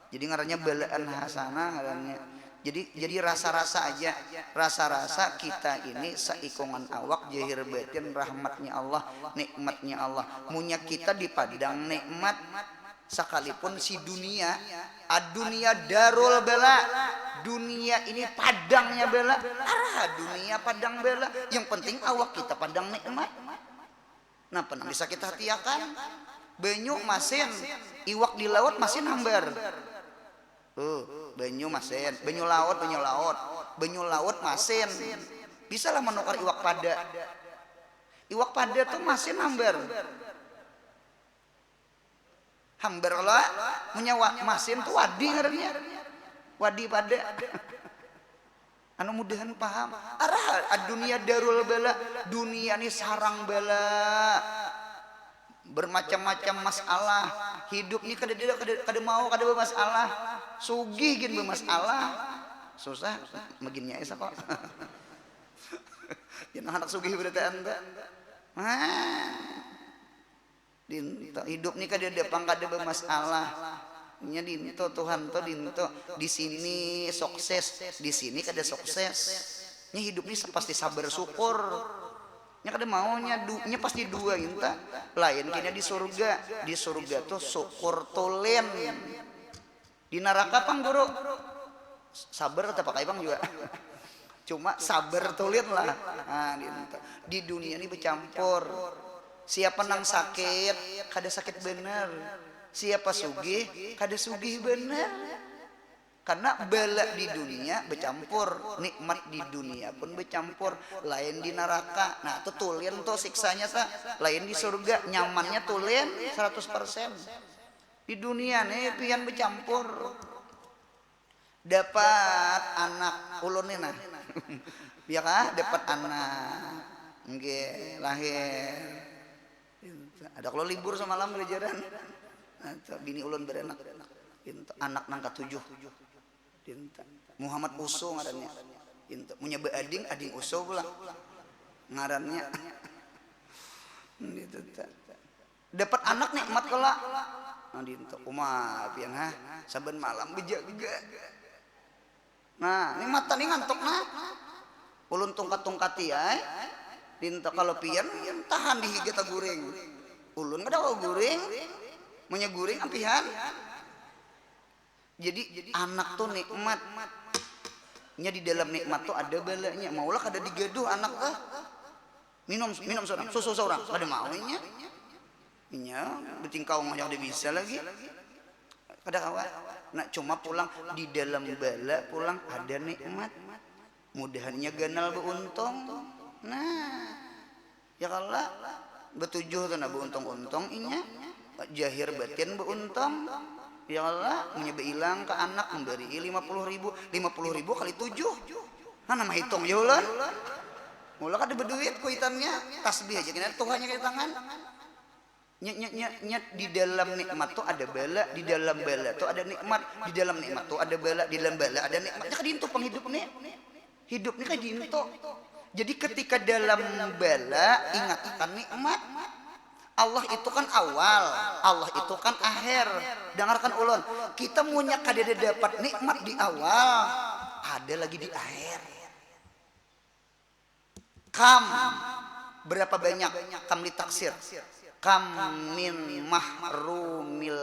Jadi ngarannya balaan hasanah ngarannya. Jadi jadi rasa-rasa aja. Rasa-rasa kita ini saikungan awak, jahir batin, rahmatnya Allah, nikmatnya Allah. Munnya kita di padang nikmat, sakalipun si dunia, ad-dunia darul bala, dunia ini padangnya bala, arah dunia padang bala, yang penting awak kita padang nikmat. Napa nang disakit hatiakan? Banyu masin, iwak di laut masin hambar. Uh, banyu masin, banyu laut, banyu laut, banyu laut masin. Bisalah menukar iwak pada. Iwak pada tuh masin hambar. Hambar kalo, munnya wa- masin tu wadi ngarannya. Wadi pada. Anu mudahan paham. Arah, dunia darul bala, dunia ni sarang bala. Bermacam-macam masalah. Hidup ni kada, kada, kada, kada mau kada bermasalah. Sugih gin bermasalah. Susah, maginnya esa kok. Jangan anak sugih berataan tu. Nah. Dinto, hidup ni kadada pang kada bamasalah. Nya dinto, Tuhan tu dinto. Di sini sukses, di sini kada sukses. Nya hidup ni pasti sabar syukur. Nya kada mau nya du, nya pasti dua inta. Lain kena di surga. Di surga tu syukur tulen. Di naraka pang guru, sabar tapakai pang jua. Cuma sabar tulin lah. Nah, di, di dunia ni becampur. Siapa nang sakit, kada sakit benar. Siapa sugih, kada sugih benar. Karena bala di dunia becampur, nikmat di dunia pun becampur, lain di neraka. Nah, itu tulen tuh siksanya ta, lain di surga, nyamannya tulen seratus persen. Di dunia nih pian becampur. Dapat anak ulun nih nah. Ya kah? Dapat anak. Nggih, lahir. Ada kalau libur semalam belajaran. Nah, bini ulun beranak. Pintu. Anak nang katujuh. Pintu. Muhammad Usu ngarannya. Pintu. Munya beading, ading Usu pula. Ngarannya. Gitu ta. Dapat anak nikmat kala. Nah, dinto uma pian ha, saban malam bejaga. Nah, ini mata ni ngantuk nah. Ulun tungkat-tungkati ai. Dinto kalau pian tahan di higa taguring. Ulun kada kawa guring. Munnya guring ampihan. Jadi anak tu nikmat. Nya di dalam nikmat tu ada balanya. Maulah kada digaduh anak ah. Minum minum seorang, susu seorang, kada mau inya. Inya betingkau ngajak kada bisa lagi. Kada kawa. Nah, cuma pulang di dalam bala pulang ada nikmat. Mudahan inya ganal beuntung. Nah, ya kala betujuh tu nah beuntung-untung inya. Jahir batin beuntung. Ya kala, munnya beilang ke anak membarii lima puluh ribu, lima puluh ribu kali tujuh. Nah, nama hitung ya ulun. Mula kada beduit kuitannya, tasbih aja kena tuhanya kena tangan. Nya, nya, nya, nya, di dalam nikmat tu ada bala, di dalam bala tu ada nikmat, di dalam nikmat tu ada bala, di dalam bala ada nikmat. Nya kaya dintu pang hidup ni. Hidup ni kaya dintu. Jadi ketika dalam bala, ingat akan nikmat. Allah itu kan awal, Allah itu kan akhir. Dengarkan ulun, kita munya kadada dapat nikmat di awal, ada lagi di akhir. Kam, berapa banyak? Kam litaksir. Kam min mahrumil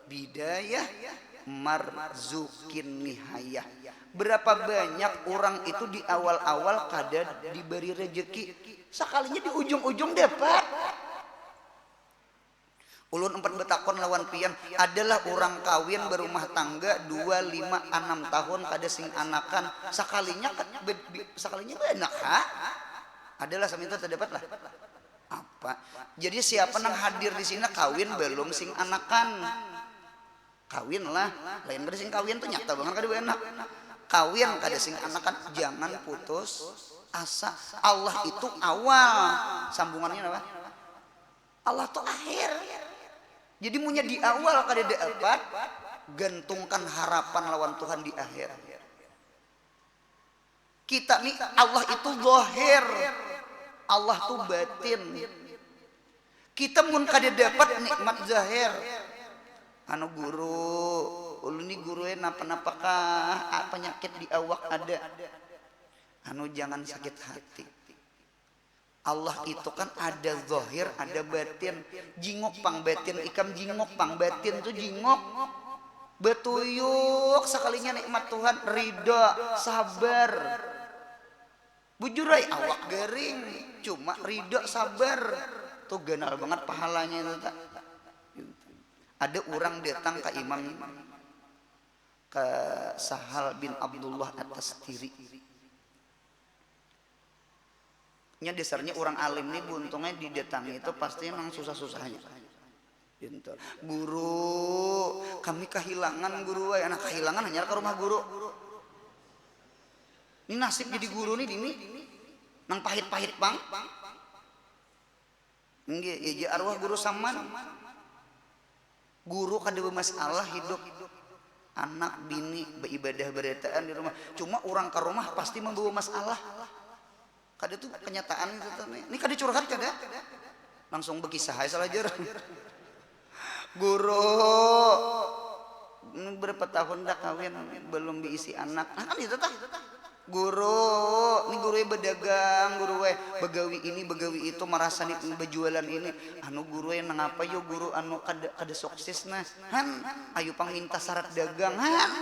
bidayah marzukin nihayah. Berapa banyak orang itu di awal-awal kada diberi rezeki, sekalinya di ujung-ujung dapat. Ulun empat betakon lawan pian, adalah urang kawin berumah tangga dua lima anam tahun kada sing anakan, sakalinya sakalinya baanak ha? Adalah saminta terdapat lah. Apa? Jadi siapa nang hadir di sini kawin belum sing anakan? Kawin lah, lain kada sing kawin tuh nyata banget kada baanak. Kawin kada sing anakan, jangan putus asa. Allah itu awal, sambungannya apa? Allah tu akhir. Jadi munnya di awal kada dapat, gantungkan harapan lawan Tuhan di akhir. Kita ni Allah itu zahir, Allah tu batin. Kita mun kada dapat nikmat zahir, anu guru, ulun ni guru napa-napa kah, penyakit di awak ada, anu jangan sakit hati. Allah itu kan ada zahir, ada batin. Jinguk pang batin ikam, jinguk pang batin tu jinguk. Betuyuk sakalinya nikmat Tuhan, ridha, sabar. Bujur ai awak garing, cuma ridha sabar. Tu ganal banget pahalanya itu ta. Ada urang datang ka imam ka Sahal bin Abdullah At-Tastiri. Nya dasarnya urang alim ni buntungnya didatangi itu pasti nang susah-susahnya. Pintu. Guru, kami kahilangan guru ai. Nah kahilangan hanyar ka rumah guru. Ni nasib jadi guru ni dini nang pahit-pahit pang. Nggih, ija arwah guru Saman. Guru kada bamasalah hidup. Anak, bini, baibadah barataan di rumah. Cuma urang ka rumah pasti mambawa masalah. Kada tu kanyataan itu tu ni. Ni kada curhat kada. Langsung bakisah ai salajar. Guru, ini berapa tahun dah kawin belum beisi anak. Nah kan itu tah. Guru, ni guru ya badagang, guru ya bagawi ini, bagawi itu, marasa ni bajualan ini. Anu guru ya nangapa yo guru anu kada kada sukses nah. Han, ayu pang minta syarat dagang, han.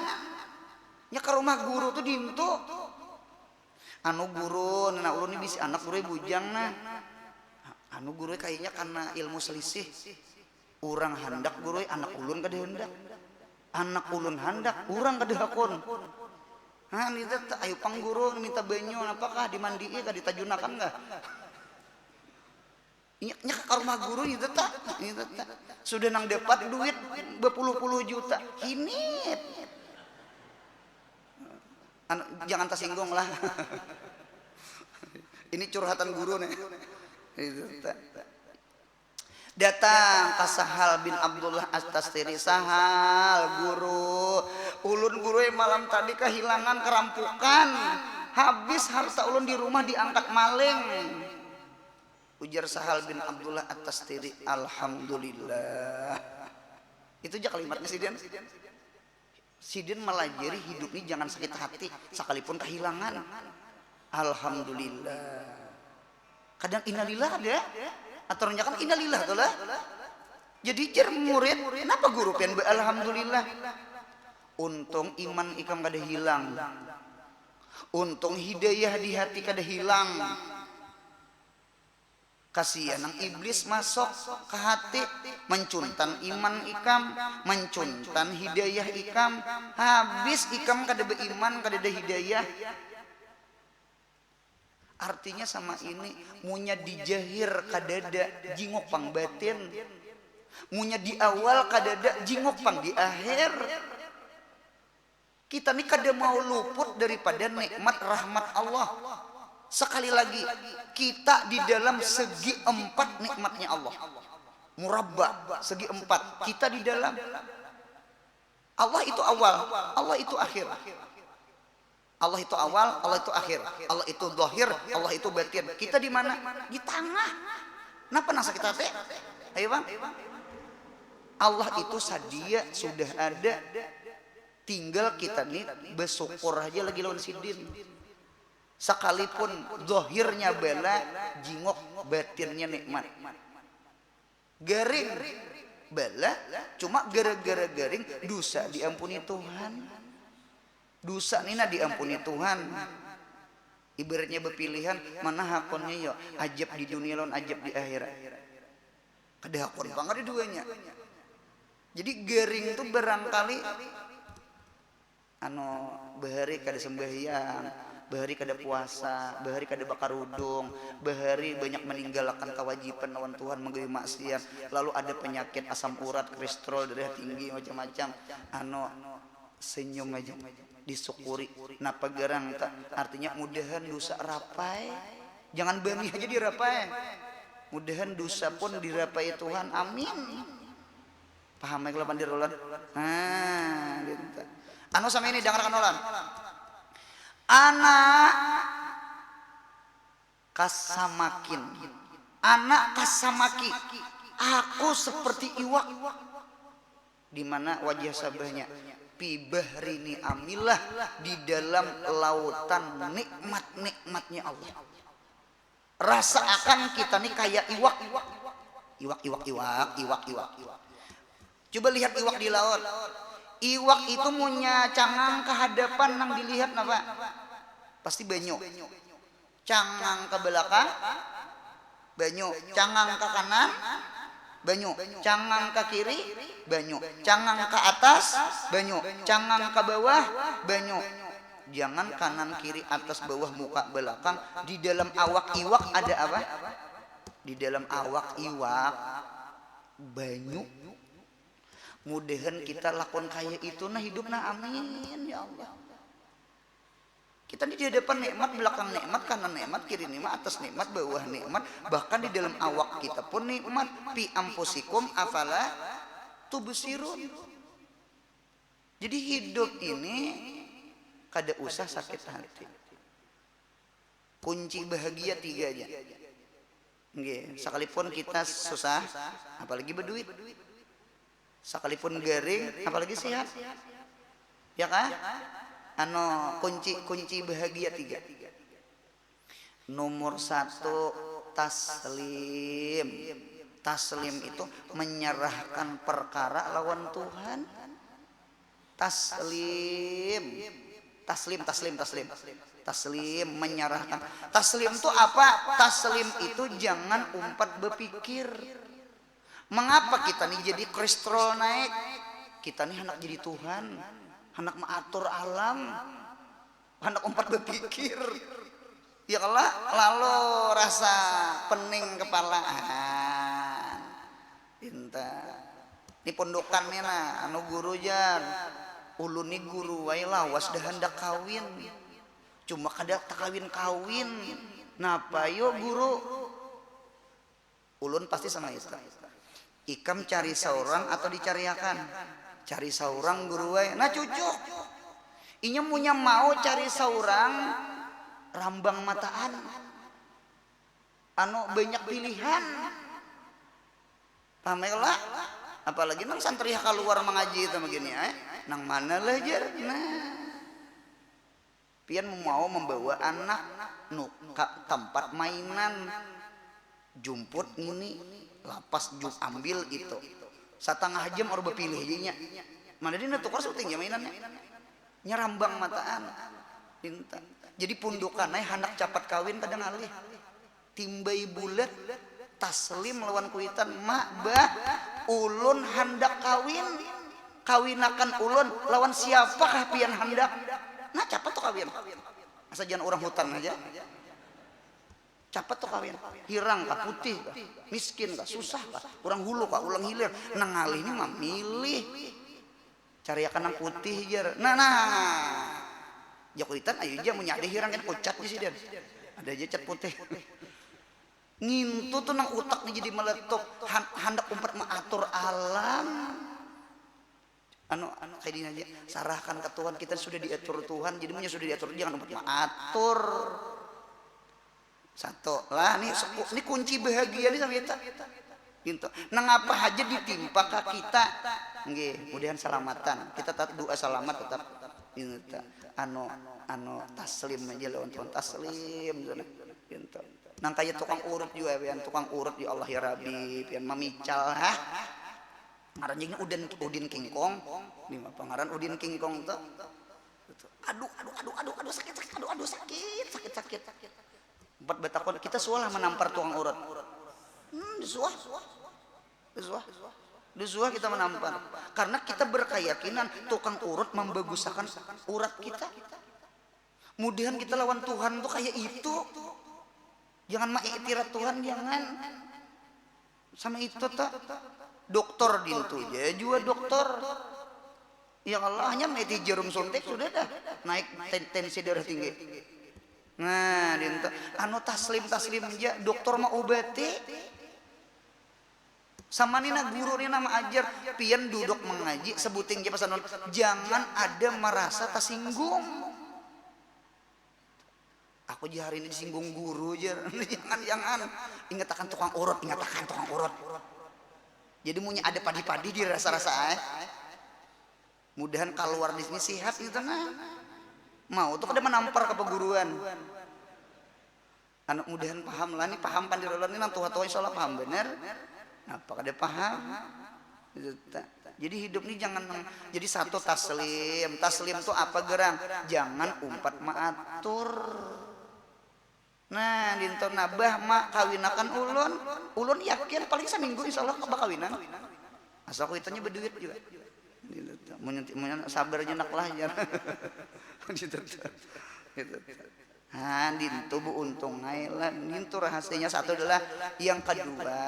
Nya ka rumah guru tu dintu. Anu guru, nah ulun ni bisi anak guru ya bujang nah. Anu guru, kayaknya karena ilmu selisih. Urang handak guru, anak ulun kada handak. Anak ulun handak, urang kada hakun. Nah, ini tata, ayo pang guru minta banyu, napakah dimandii kah, ditajunakan kah? Nya, nya ka rumah guru ini tata, ini tata. Sudah nang dapat duit berpuluh-puluh juta, hinit. Anu, jangan tersinggung lah. Ini curhatan guru nih. Itu, ta. Datang ka Sahal bin Abdullah At-Tastiri, "Sahal, guru, ulun guru malam tadi kahilangan kerampukan, habis harta ulun di rumah diangkat maling." Ujar Sahal bin Abdullah At-Tastiri, "Alhamdulillah." Itu aja kalimatnya sidin. Sidin melajari hidup ini jangan sakit hati, sekalipun kehilangan. Alhamdulillah. Kadang innalillah ada, aturnya kan innalillah tuh lah. Jadi jar murid, "Kenapa guru pian ba alhamdulillah?" "Untung iman ikam kada hilang. Untung hidayah di hati kada hilang. Kasian nang iblis masuk ka hati, mencuntan iman ikam, mencuntan hidayah ikam, habis ikam kada beiman, kada ada hidayah." Artinya sama ini, munya di jahir kadada, jinguk pang batin. Munya di awal kadada, jinguk pang di akhir. Kita ni kada mau luput daripada nikmat rahmat Allah. Sekali lagi, kita di dalam segi empat nikmatnya Allah. Murabba, segi empat. Kita di dalam. Allah itu awal, Allah itu akhir. Allah itu awal, Allah itu akhir. Allah itu zahir, Allah itu batin. Kita di mana? Di tangah. Napa nang sakit hati? Ayo bang. Allah itu sadia, sudah ada. Tinggal kita ni bersyukur aja lagi lawan sidin. Sekalipun zahirnya bala, jingok batinnya nikmat. Garing bala, cuma gara-gara garing dusa diampuni Tuhan. Dusa ni nah diampuni Tuhan. Ibaratnya bapilihan, mana hakunnya yo, ajab di dunia lawan ajab di akhirat. Kada hakun pang kada duanya. Jadi garing tu barangkali anu, bahari kada sembahyang, bahari kada puasa, bahari kada bakarudung, bahari banyak meninggalkan kewajiban lawan Tuhan, menggawi maksiat, lalu ada penyakit asam urat, kolesterol, darah tinggi, macam-macam. Anu, senyum aja, disyukuri. Napa garang ta? Artinya mudahan dosa rapai. Jangan bami aja dirapai. Mudahan dosa pun dirapai Tuhan. Amin. Paham ya kalau pandir ulun? Nah, gitu. Anu sama ini, dengarkan ulun. Anak kasamakin. Anak kasamaki. Aku seperti iwak. Di mana wajah sabahnya? Fi bahri ni'amillah, di dalam lautan nikmat-nikmatnya Allah. Rasa akan kita ni kaya iwak. Iwak, iwak, iwak, iwak, iwak, iwak. Coba lihat iwak di laut. Iwak itu munya cangang ke hadapan nang dilihat napa? Pasti banyu. Cangang ke belakang, banyu. Cangang ke kanan, banyu. Cangang ke kiri, banyu. Cangang ke atas, banyu. Cangang ke bawah, banyu. Jangan kanan, kiri, atas, bawah, muka, belakang. Di dalam awak iwak ada apa? Di dalam awak iwak banyu. Mudahan kita lakon kaya itu nah hidup nah, amin ya Allah. Kita ni di hadapan nikmat, belakang nikmat, kanan nikmat, kiri nikmat, atas nikmat, bawah nikmat, bahkan di dalam awak kita pun nikmat. Fi anfusikum afala tubsirun. Jadi hidup ini kada usah sakit hati. Kunci bahagia tiga aja. Nggih, sekalipun kita susah, apalagi berduit. Sekalipun garing, apalagi sehat. Ya kah? Anu, kunci, kunci bahagia tiga. Nomor satu, taslim. Taslim itu menyerahkan perkara lawan Tuhan. Taslim. Taslim, taslim, taslim. Taslim, menyerahkan. Taslim tu apa? Taslim itu jangan umpat bepikir. Mengapa kita ni jadi kolesterol naik? Kita ni handak jadi Tuhan, handak maatur alam, handak umpat bepikir. Ya kala, lalu rasa pening kepala. Ah, pinta. Ni pundukan ni nah, anu guru jar. Ulun ni guru ai lawas dah handak kawin. Cuma kada takawin-kawin. Napa yo guru? Ulun pasti sama itu. Ikam cari saurang atau dicariakan? Cari saurang guru ai. Nah cucuk. Inya munya mau cari saurang rambang mataan. Anu banyak pilihan. Ramai lah. Apalagi nang santri kaluar mangaji itu begini ai. Nang mana lah jar. Nah. Pian mau membawa anak nu ka tempat mainan, jumput ngini, lapas jum ambil itu, satangah jam orang bapilih aja nya, mana dia tukar suting ya mainannya, nyerambang mataan, pinta, jadi pundukan ai handak capat kawin kada ngalih. Timbai bulat, Taslim lawan kuitan, ma, bah, ulun handak kawin, kawinakan ulun lawan siapakah pian handak? Nah capat tu kawin, asa jangan urang hutan haja, capat tu kawin, hirang kah putih kah, miskin kah susah kah, urang hulu kah urang hilir, nang ngalih ni mamilih. Cariakan nang putih jar. Nah nah. Jakuitan ayu ja munnya ada hirang kena kucat di sidan. Ada aja cat putih. Ngintu tuh nang utak nih jadi meletup. Han- handak umpat mengatur alam. Anu, anu kayak dini aja. Sarahkan ke Tuhan, kita sudah diatur Tuhan. Jadi punya sudah diatur, jangan umpat mengatur. Satu lah, ini, ini kunci bahagia nih sama kita. Gitu. Nang apa aja ditimpa ke kita, nggih, mudahan salamatan. Kita tetap doa salamat tetap. Gitu. Anu, anu taslim aja lawan Tuhan, taslim sana. Gitu. Nang kayak tukang urut juga pian, tukang urut ya Allah ya Rabbi, pian mamical ha. Ngaran jadinya udin, udin kingkong. Di apa ngaran udin kingkong tuh? Aduh, aduh, aduh, aduh, aduh, sakit, sakit, aduh, aduh, sakit, sakit, sakit. Empat batakon, kita suah lah menampar tukang urut. Hmm, disuah. Disuah. Disuah kita menampar. Karena kita berkeyakinan tukang urut membagusakan urat kita. Mudahan kita lawan Tuhan tuh kayak itu. Jangan mengiktirat Tuhan, jangan. Sama itu tuh. Dokter dintu aja juga dokter. Ya Allah, hanya meti jarum suntik sudah dah naik ten- tensi darah tinggi. Nah, dintu anu taslim taslim aja, dokter mau obati. Sama ni nah guru ni nama ajar, pian duduk mengaji sebuting aja pesan jangan ada merasa tersinggung. Aku aja hari ini disinggung guru aja. Jangan jangan. Ingatakan tukang urut, ingatakan tukang urut. Jadi munnya ada padi-padi di rasa-rasa eh. Mudahan keluar di sini sehat gitu nah. Mau tuh kada menampar ke peguruan. Anak mudahan paham lah nih, paham pandir ulun nih nang tua-tua insya Allah paham bener. Apa kada paham? Jadi hidup nih jangan jadi satu taslim. Taslim tuh apa gerang? Jangan umpat maatur. Nah, dinto nabah ma kawinakan ulun. Ulun yakin paling seminggu insya Allah bakawinan. Asal kuitannya berduit juga. Munyan sabar jenak lah ya. Gitu. Gitu. Nah, dintu bu untung lah. Dintu rahasianya satu adalah yang kedua,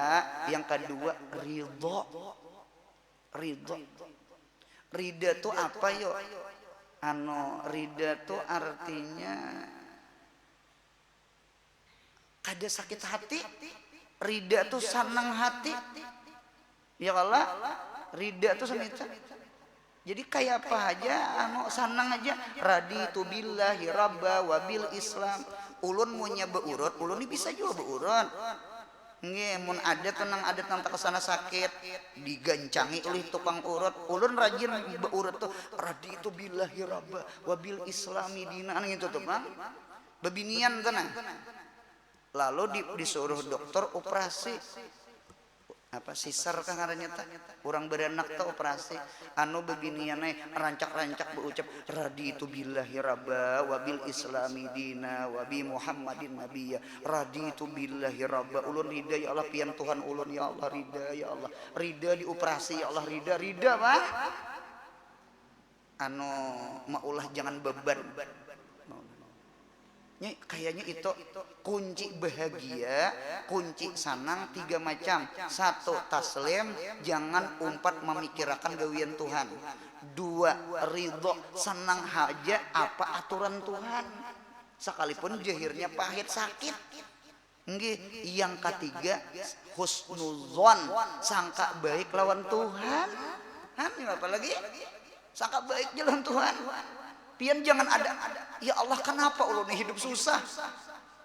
yang kedua ridho. Ridho. Rida tuh apa yo? Anu rida tuh artinya kada sakit hati, rida tuh sanang hati. Ya kala? Rida tuh sama itu. Jadi kayak apa aja anu sanang aja, raditu billahi rabba wa bil islam. Ulun munnya beurut, ulun ni bisa juga beurut. Nggih, mun ada tuh nang ada nang takasana sakit, digancangi oleh tukang urut. Ulun rajin beurut tuh, raditu billahi rabba wa bil islami dina, gitu tuh bang. Bebinian tuh nah. Lalu di, disuruh dokter operasi. Apa sisar kah ngarannya ta? Urang baranak ta operasi. Anu babinian ai rancak-rancak baucap, "Raditu billahi rabba wa bil islami dina wa bi Muhammadin nabiyya. Raditu billahi rabba." Ulun rida ya Allah, pian Tuhan ulun ya Allah, rida ya Allah. Rida dioperasi ya Allah, rida, rida bah. Anu maulah jangan beban. Nya kayanya itu kunci bahagia, kunci sanang tiga macam. Satu, taslim, jangan umpat mamikirakan gawian Tuhan. Dua, ridho, sanang haja apa aturan Tuhan. Sakalipun jahirnya pahit sakit. Nggih, yang katiga husnuzon, sangka baik lawan Tuhan. Han, apa lagi? Sangka baik ja lawan Tuhan. Pian jangan ada, "Ya Allah, kanapa ulun ni hidup susah?"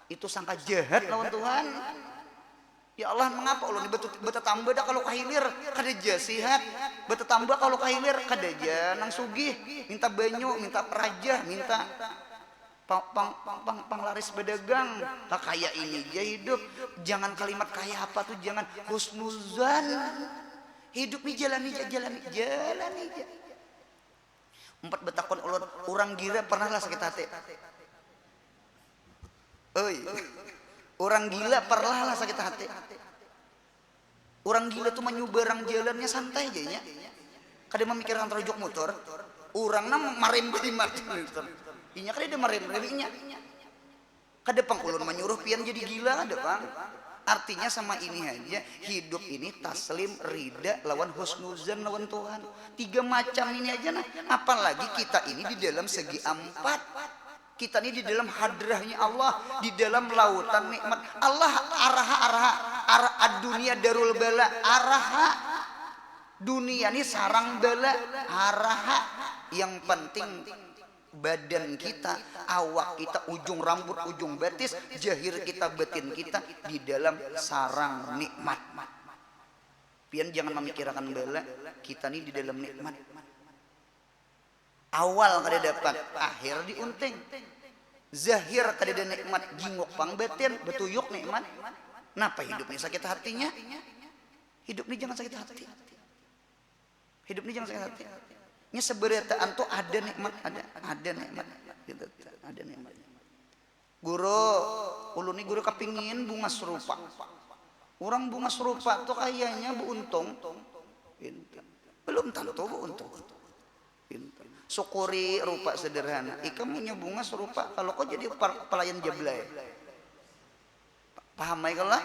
Itu sangka jahat lawan Tuhan. "Ya Allah, mangapa ulun ni betu- betetamba dah kalau kahilir?" Kada ja sihat. Betetamba kalau kahilir, kada ja nang sugih. Minta banyu, minta rajah, minta pang, pang, pang, pang, panglaris badagang. Kakaya ini ja hidup. Jangan kalimat kaya apa tu, jangan, husnuzan. Hidup ni jalani ja, jalani, jalani ja. Umpat betakun ulun, urang gira pernah lah sakit hati? Oi, urang gila pernah lah sakit hati? Urang gila tu manyubarang jalannya santai ja inya. Kada mamikirkan tarujuk mutur. Urang nang marem bari mati. Inya kada ada marem-rem inya. Kada pang ulun manyuruh pian jadi gila, kada pang. Artinya sama ini haja, hidup ini taslim, rida lawan husnuzan lawan Tuhan. Tiga macam ini aja nah. Apalagi kita ini di dalam segi ampat. Kita ni di dalam hadrahnya Allah, di dalam lautan nikmat. Allah araha, araha, ara ad-dunia darul bala, araha. Dunia ni sarang bala, araha. Yang penting badan kita, awak kita, ujung rambut, ujung batis, jahir kita, batin kita di dalam sarang nikmat. Pian jangan mamikirakan bala, kita ni di dalam nikmat. Awal kada dapat, akhir diunting. Zahir kadada nikmat, jinguk pang batin, batuyuk nikmat. Napa hidup ni sakit hatinya? Hidup ni jangan sakit hati. Hidup ni jangan sakit hati. Nya sabarataan tu ada nikmat, ada, ada nikmat. Gitu, ada nikmat. Guru, ulun ni guru kapingin bungas rupa. Urang bungas rupa tu kayanya bauntung. Pinter. Belum tantu bauntung. Pinter. Syukuri rupa sederhana. Ikam munnya bungas rupa, kalau kau jadi par- pelayan jablay. Paham ai kalo lah?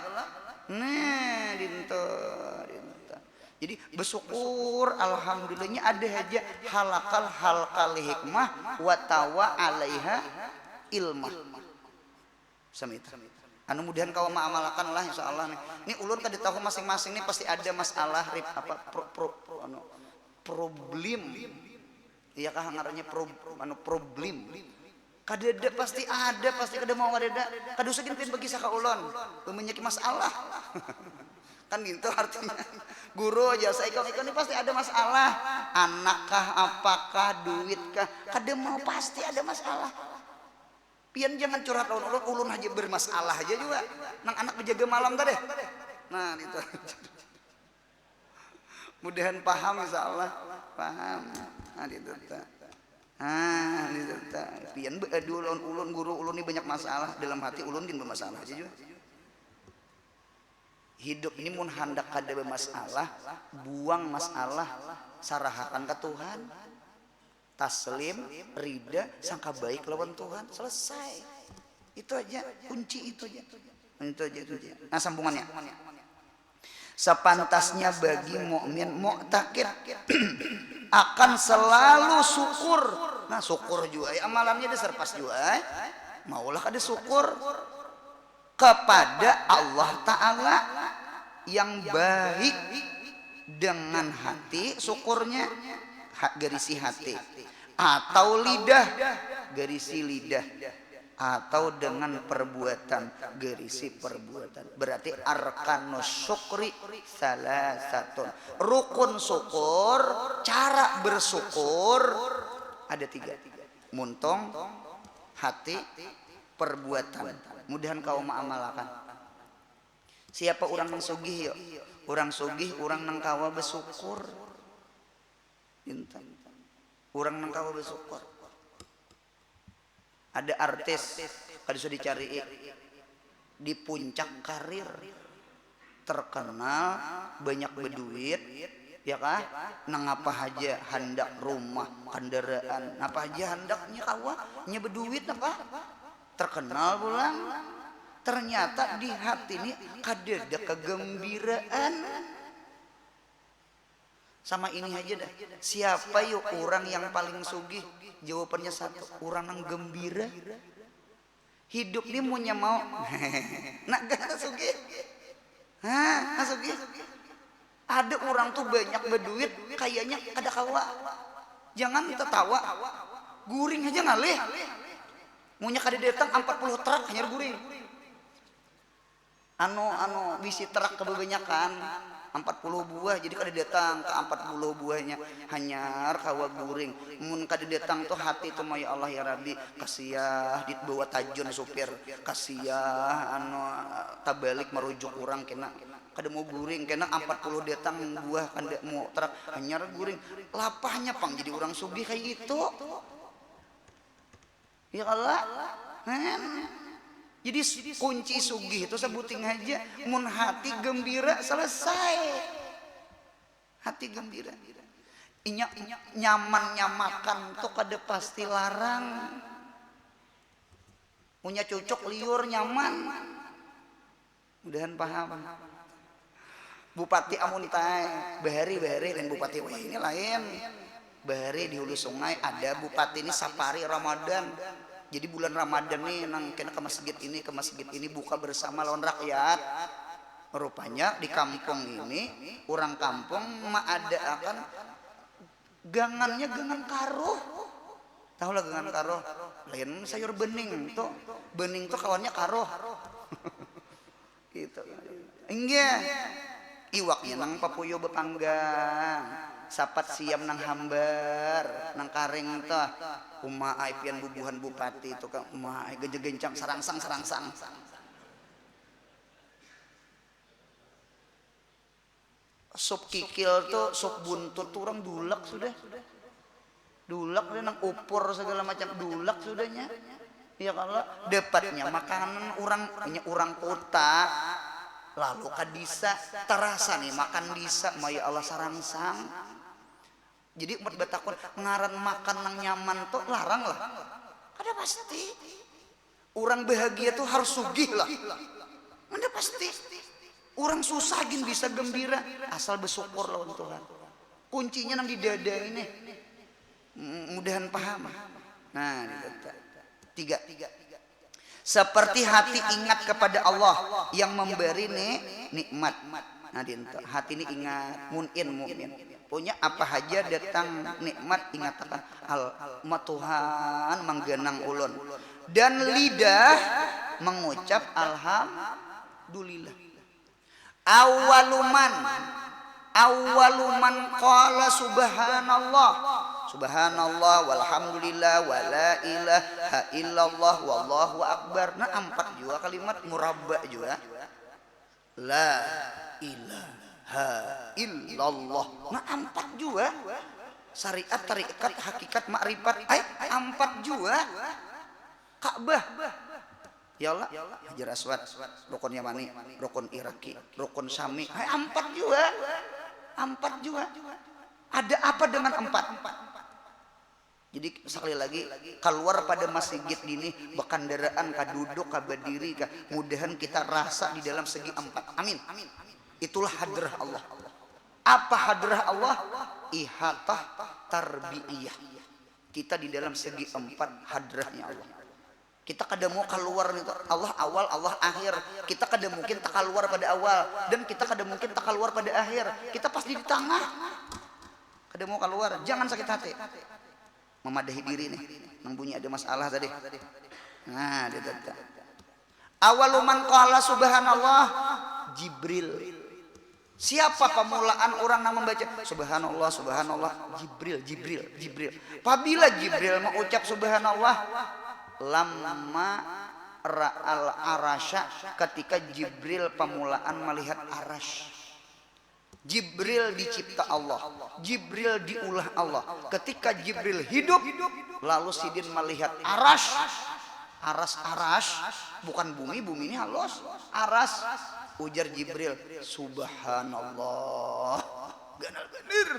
Nah, dinto, dinto. Jadi bersyukur, alhamdulillahnya ada aja halakal halkal hikmah watawa alaiha ilmah. Samita. Anu mudahan kawa maamalakan lah insya Allah nih. Ini ulun kada tahu masing-masing nih pasti ada masalah rip apa pro, pro, pro, anu, problem. Iya kah ngarannya pro, anu problem. Kadada pasti ada, pasti kada mau kadada. Kada usah gin pian bakisah ka ulun. Bamanyaki masalah. Kan gitu artinya. Guru aja asa ikam, ikam ni pasti ada masalah. Anak kah, apakah, duit kah. Kada mau pasti ada masalah. Pian jangan curhat lawan ulun, ulun haja bermasalah haja jua. Nang anak bejaga malam tadi. Nah, itu. Mudahan paham insya Allah. Paham. Nah, itu ta. Ah, itu ta. Pian beadu lawan ulun, guru ulun ni banyak masalah. Dalam hati ulun gin bermasalah aja jua. Hidup ini mun handak kada bermasalah, buang masalah, sarahakan ke Tuhan. Taslim, rida, sangka baik lawan Tuhan, selesai. Itu aja, kunci itu aja. Itu aja, itu aja. Nah, sambungannya. Sepantasnya bagi mukmin muktakid akan selalu syukur. Nah, syukur juga ya amalannya dasar pas juga. Eh. Maulah kada syukur kepada Allah Ta'ala yang baik dengan hati syukurnya, ha- garisi hati, atau lidah, garisi lidah, atau dengan perbuatan, garisi perbuatan. Berarti arkanus syukri salasatun. Rukun syukur, cara bersyukur ada tiga. Muntung, hati, perbuatan. Mudahan kawa maamalakan. Siapa urang nang sugih yo? Urang sugih urang nang kawa besukur. Intan. Urang nang kawa besukur. Ada artis kada usah dicarii, di puncak karir, terkenal, banyak beduit, ya kah? Nang apa haja handak, rumah, kendaraan, napa haja handaknya kawa, nya beduit napa? Terkenal pulang. Ternyata di hati ni kadada kegembiraan. Sama ini haja dah. Siapa yuk orang yang paling sugih? Jawabannya satu, orang nang gembira. Hidup ni munnya mau nak gana sugih. Hah, sugih. Ada orang tuh banyak berduit, kayaknya kada kawa. Jangan tertawa. Guring aja ngalih. Munya kada datang empat puluh truk hanyar guring. Anu anu bisi truk kebanyakan, empat puluh buah, jadi kada datang ke empat puluh buahnya, hanyar kawa guring. Mun kada datang tuh hati tuh, ya Allah ya Rabbi, kasiah, dibawa tajun supir, kasiah, anu, tabalik merujuk orang kena, kada mau guring kena, empat puluh datang buah kada mau truk, hanyar guring. Lapahnya pang jadi orang sugih kayak itu. Ya kalo? Nah, jadi kunci sugih itu sebuting aja, mun hati gembira selesai. Hati gembira. Inya nyamannya makan tuh kada pasti larang. Punya cucuk liur nyaman. Mudahan paham. Bupati amun tai, bahari bahari lain bupati wah ini lain. Bahari di hulu sungai ada bupati ini sapari Ramadan. Jadi bulan Ramadan nih nang kena ke masjid ini ke masjid ini buka bersama lawan rakyat. Rupanya di kampung ini orang kampung maadaakan gangannya gangan karuh. Tahulah gangan karuh? Lain sayur bening tuh. Bening tuh kawannya karuh. Gitu. Inggih. Iwaknya nang papuyu bepanggang. Sapat siam nang hambar, nang karing tuh. Uma ai pian bubuhan bupati itu kan uma ai gencang sarangsang sarangsang. Sup kikil tu sup buntut tu urang dulak sudah. Dulak sudah nang upur segala macam dulak sudahnya. Ya kalo dapatnya makanan urang nya urang kuta lalu ka disa tarasa nih makan disa maya Allah sarangsang. Jadi umat batakun ngaran makan nang nyaman tu larang lah. Kada pasti. Urang bahagia tu harus sugih lah. Mana pasti. Urang susah gin bisa gembira asal besukur lawan Tuhan. Kuncinya nang di dada ini. Mudahan paham. Nah, tiga. Seperti hati ingat kepada Allah yang memberi ni nikmat. Nah, dintu. Hati ni ingat, munin mukmin. Punya apa haja datang nikmat ingatakan al ma Tuhan mangganang ulun. Dan lidah mengucap alhamdulillah. Awaluman awaluman qala subhanallah. Subhanallah walhamdulillah wala ilaha illallah wallahu akbar. Nah, ampat jua kalimat murabba jua. La ilaha illallah. Nah, ampat jua. Syariat, tarikat, hakikat, makrifat. Ai, ampat jua. Ka'bah. Ya Allah, Hajar Aswad, Rukun Yamani, Rukun Iraki, Rukun Syami. Hai ampat jua. Ampat jua. Ada apa dengan empat? Jadi sekali lagi, keluar pada masigit dini, bekandaraan ka duduk ka badiri ka, mudahan kita rasa di dalam segi empat. Amin. Itulah hadrah Allah. Apa hadrah Allah? Ihatah tarbiyah. Kita di dalam segi empat hadrahnya Allah. Kita kada mau keluar itu Allah awal Allah akhir. Kita kada mungkin takaluar pada awal dan kita kada mungkin takaluar pada akhir. Kita pasti di tangah. Kada mau keluar. Jangan sakit hati. Memadahi diri nih. Nang bunyi ada masalah tadi. Nah, dia tadi. Awaluman qala subhanallah Jibril. Siapa pamulaan urang nang mambaca subhanallah subhanallah Jibril Jibril Jibril. Pabila Jibril maucap subhanallah lamma ra'al arasya ketika Jibril pamulaan malihat arasy. Jibril dicipta Allah, Jibril diulah Allah. Ketika Jibril hidup, lalu sidin melihat aras, aras, aras, bukan bumi, bumi ini halus, aras. Ujar Jibril, "Subhanallah." Ganal bener.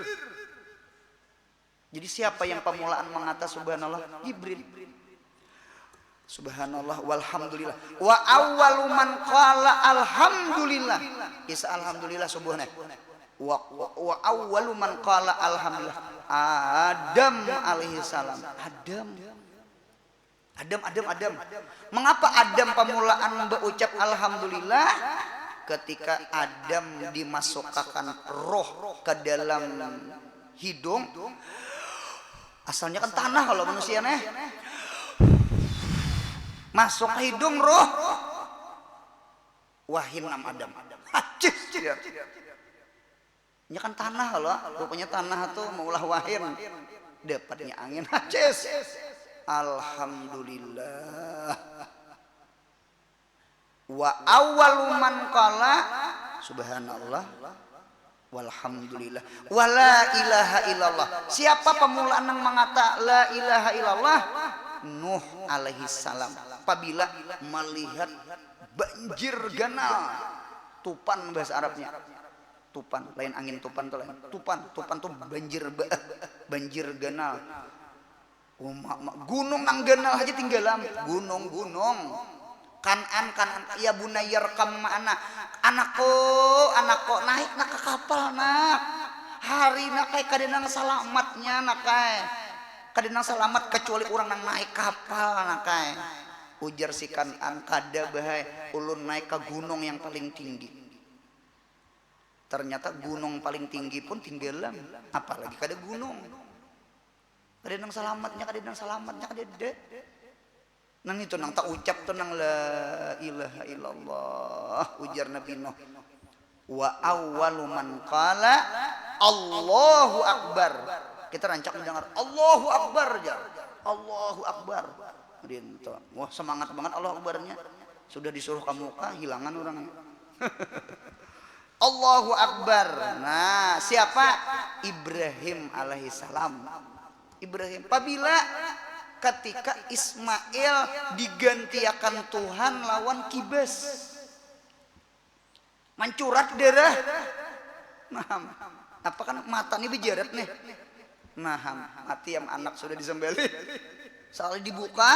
Jadi siapa yang pamulaan mangata subhanallah? Jibril. Subhanallah walhamdulillah. Wa awwalu man qala alhamdulillah. Isa alhamdulillah subuh nih. Wa, wa awwalu man qala alhamdulillah. Adam alaihi salam. Adam. Adam, Adam, Adam. Mengapa Adam pamulaan baucap alhamdulillah? Ketika Adam dimasukakan roh ke dalam hidung, asalnya kan tanah kalau manusia nih. Masuk ke hidung roh. Wahin am Adam. Hacis dia. Nya kan tanah lo, rupanya tanah tu maulah wahin. Dapatnya angin hacis. Alhamdulillah. Wa awwalu man qala subhanallah walhamdulillah wala ilaha illallah. Siapa pamulaan nang mangata la ilaha illallah? Nuh alaihi salam. Pabila malihat banjir ganal, tupan bahasa Arabnya. Tupan, lain angin tupan tu lain. Tupan, tupan tu banjir ba, banjir ganal. Uma, ma, gunung nang ganal haja tinggalam. Gunung, gunung. Kanan, kanan. Ya bunayya rkam ma'ana. Anakku, anakku, naik nak ke kapal nak. Hari nak ai kada nang salamatnya nak ai. Kada nang salamat kecuali urang nang naik kapal nak ai. Ujar si Kanan, kada bah ai, ulun naik ke gunung yang paling tinggi. Ternyata gunung paling tinggi pun tinggalam, apalagi kada gunung. Kada nang salamatnya, kada nang salamatnya, kada ada. Nang itu nang taucap tu nang la ilaha illallah, ujar Nabi Nuh. Wa awwalu man qala Allahu Akbar. Kita rancak mendengar Allahu Akbar jar. Allahu Akbar. Dinto. Wah, semangat banget Allahu Akbarnya. Sudah disuruh ke muka, hilangan orangnya. Allahu Akbar. Nah, siapa? Ibrahim alaihissalam. Ibrahim. Pabila ketika Ismail digantiakan Tuhan lawan kibas. Mancurat darah. Nah, apa kan mata ni bejarat nih. Nah, mati am anak sudah disembelih. Soalnya dibuka,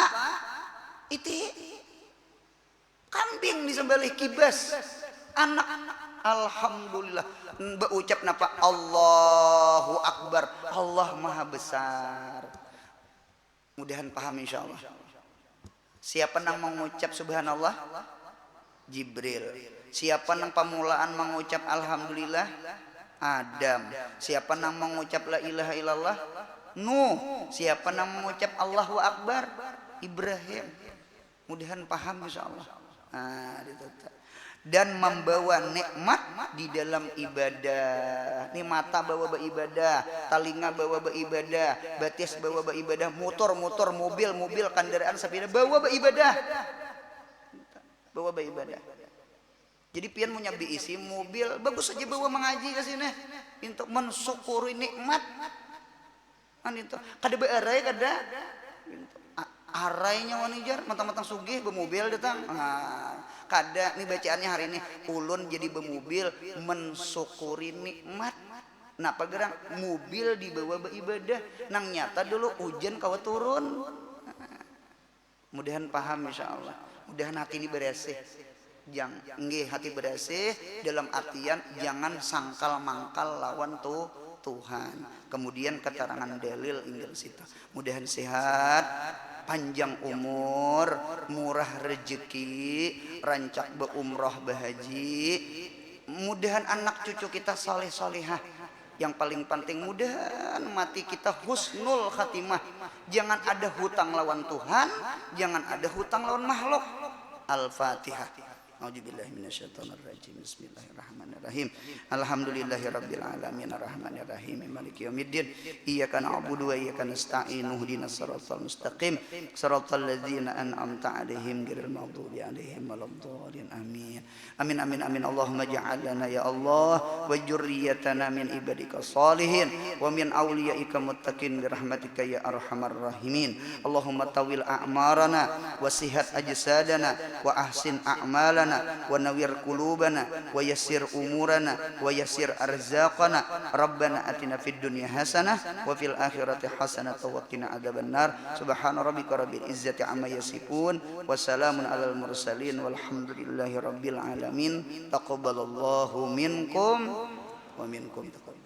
iti kambing disembelih kibas. Anak, alhamdulillah. Baucap napa? Allahu Akbar. Allah Maha Besar. Mudahan paham insyaallah. Siapa nang mengucap subhanallah? Jibril. Siapa nang pamulaan mengucap alhamdulillah? Adam. Siapa nang mengucap la ilaha illallah? Nuh. Siapa nang mengucap Allahu Akbar? Ibrahim. Mudahan paham insyaallah. Nah, itu. Dan membawa nikmat di dalam ibadah. Ni mata bawa beribadah, talinga bawa beribadah, batis bawa beribadah, motor, motor, mobil, mobil, kendaraan, sepeda bawa beribadah. Bawa beribadah. Jadi pian punya B I C mobil, bagus saja bawa mengaji ke sini untuk mensyukuri nikmat. Kan itu. Kada bearai kada. Gitu. Arai nyawa ni jar, matang-matang sugih bemobil datang. Nah, kada ni bacaannya hari ini. Ulun jadi bemobil mensyukuri nikmat. Napa gerang? Mobil dibawa beribadah. Nang nyata dulu hujan kawa turun. Mudahan paham insyaallah. Mudahan hati ini beresih. Jang, nggih hati beresih dalam artian jangan sangkal mangkal lawan tu Tuhan. Kemudian keterangan dalil inggil sita. Mudahan sehat, panjang umur, murah rezeki, rancak beumroh behaji. Mudahan anak cucu kita saleh salehah. Yang paling penting mudahan mati kita husnul khatimah. Jangan ada hutang lawan Tuhan, jangan ada hutang lawan makhluk. Al-Fatihah. أعوذ بالله من الشيطان الرجيم. بسم الله الرحمن الرحيم. الحمد لله رب العالمين الرحمن الرحيم مالك يوم الدين. إياك نعبد وإياك نستعين اهدنا الصراط المستقيم صراط الذين أنعمت عليهم غير المغضوب عليهم ولا الضالين آمين. آمين آمين آمين. اللهم اجعل لنا يا الله وذريتنا من عبادك الصالحين ومن أوليائك المتقين برحمتك يا أرحم الراحمين. اللهم طول أعمارنا وصحح أجسادنا وأحسن أعمالنا ونور قلوبنا ويسر أمورنا ويسر أرزاقنا. ربنا آتنا في الدنيا حسنة وفي الآخرة حسنة وقنا عذاب النار. سبحان ربك رب العزة عما يصفون وسلام على المرسلين والحمد لله رب العالمين. تقبل الله منكم ومنكم تقبل.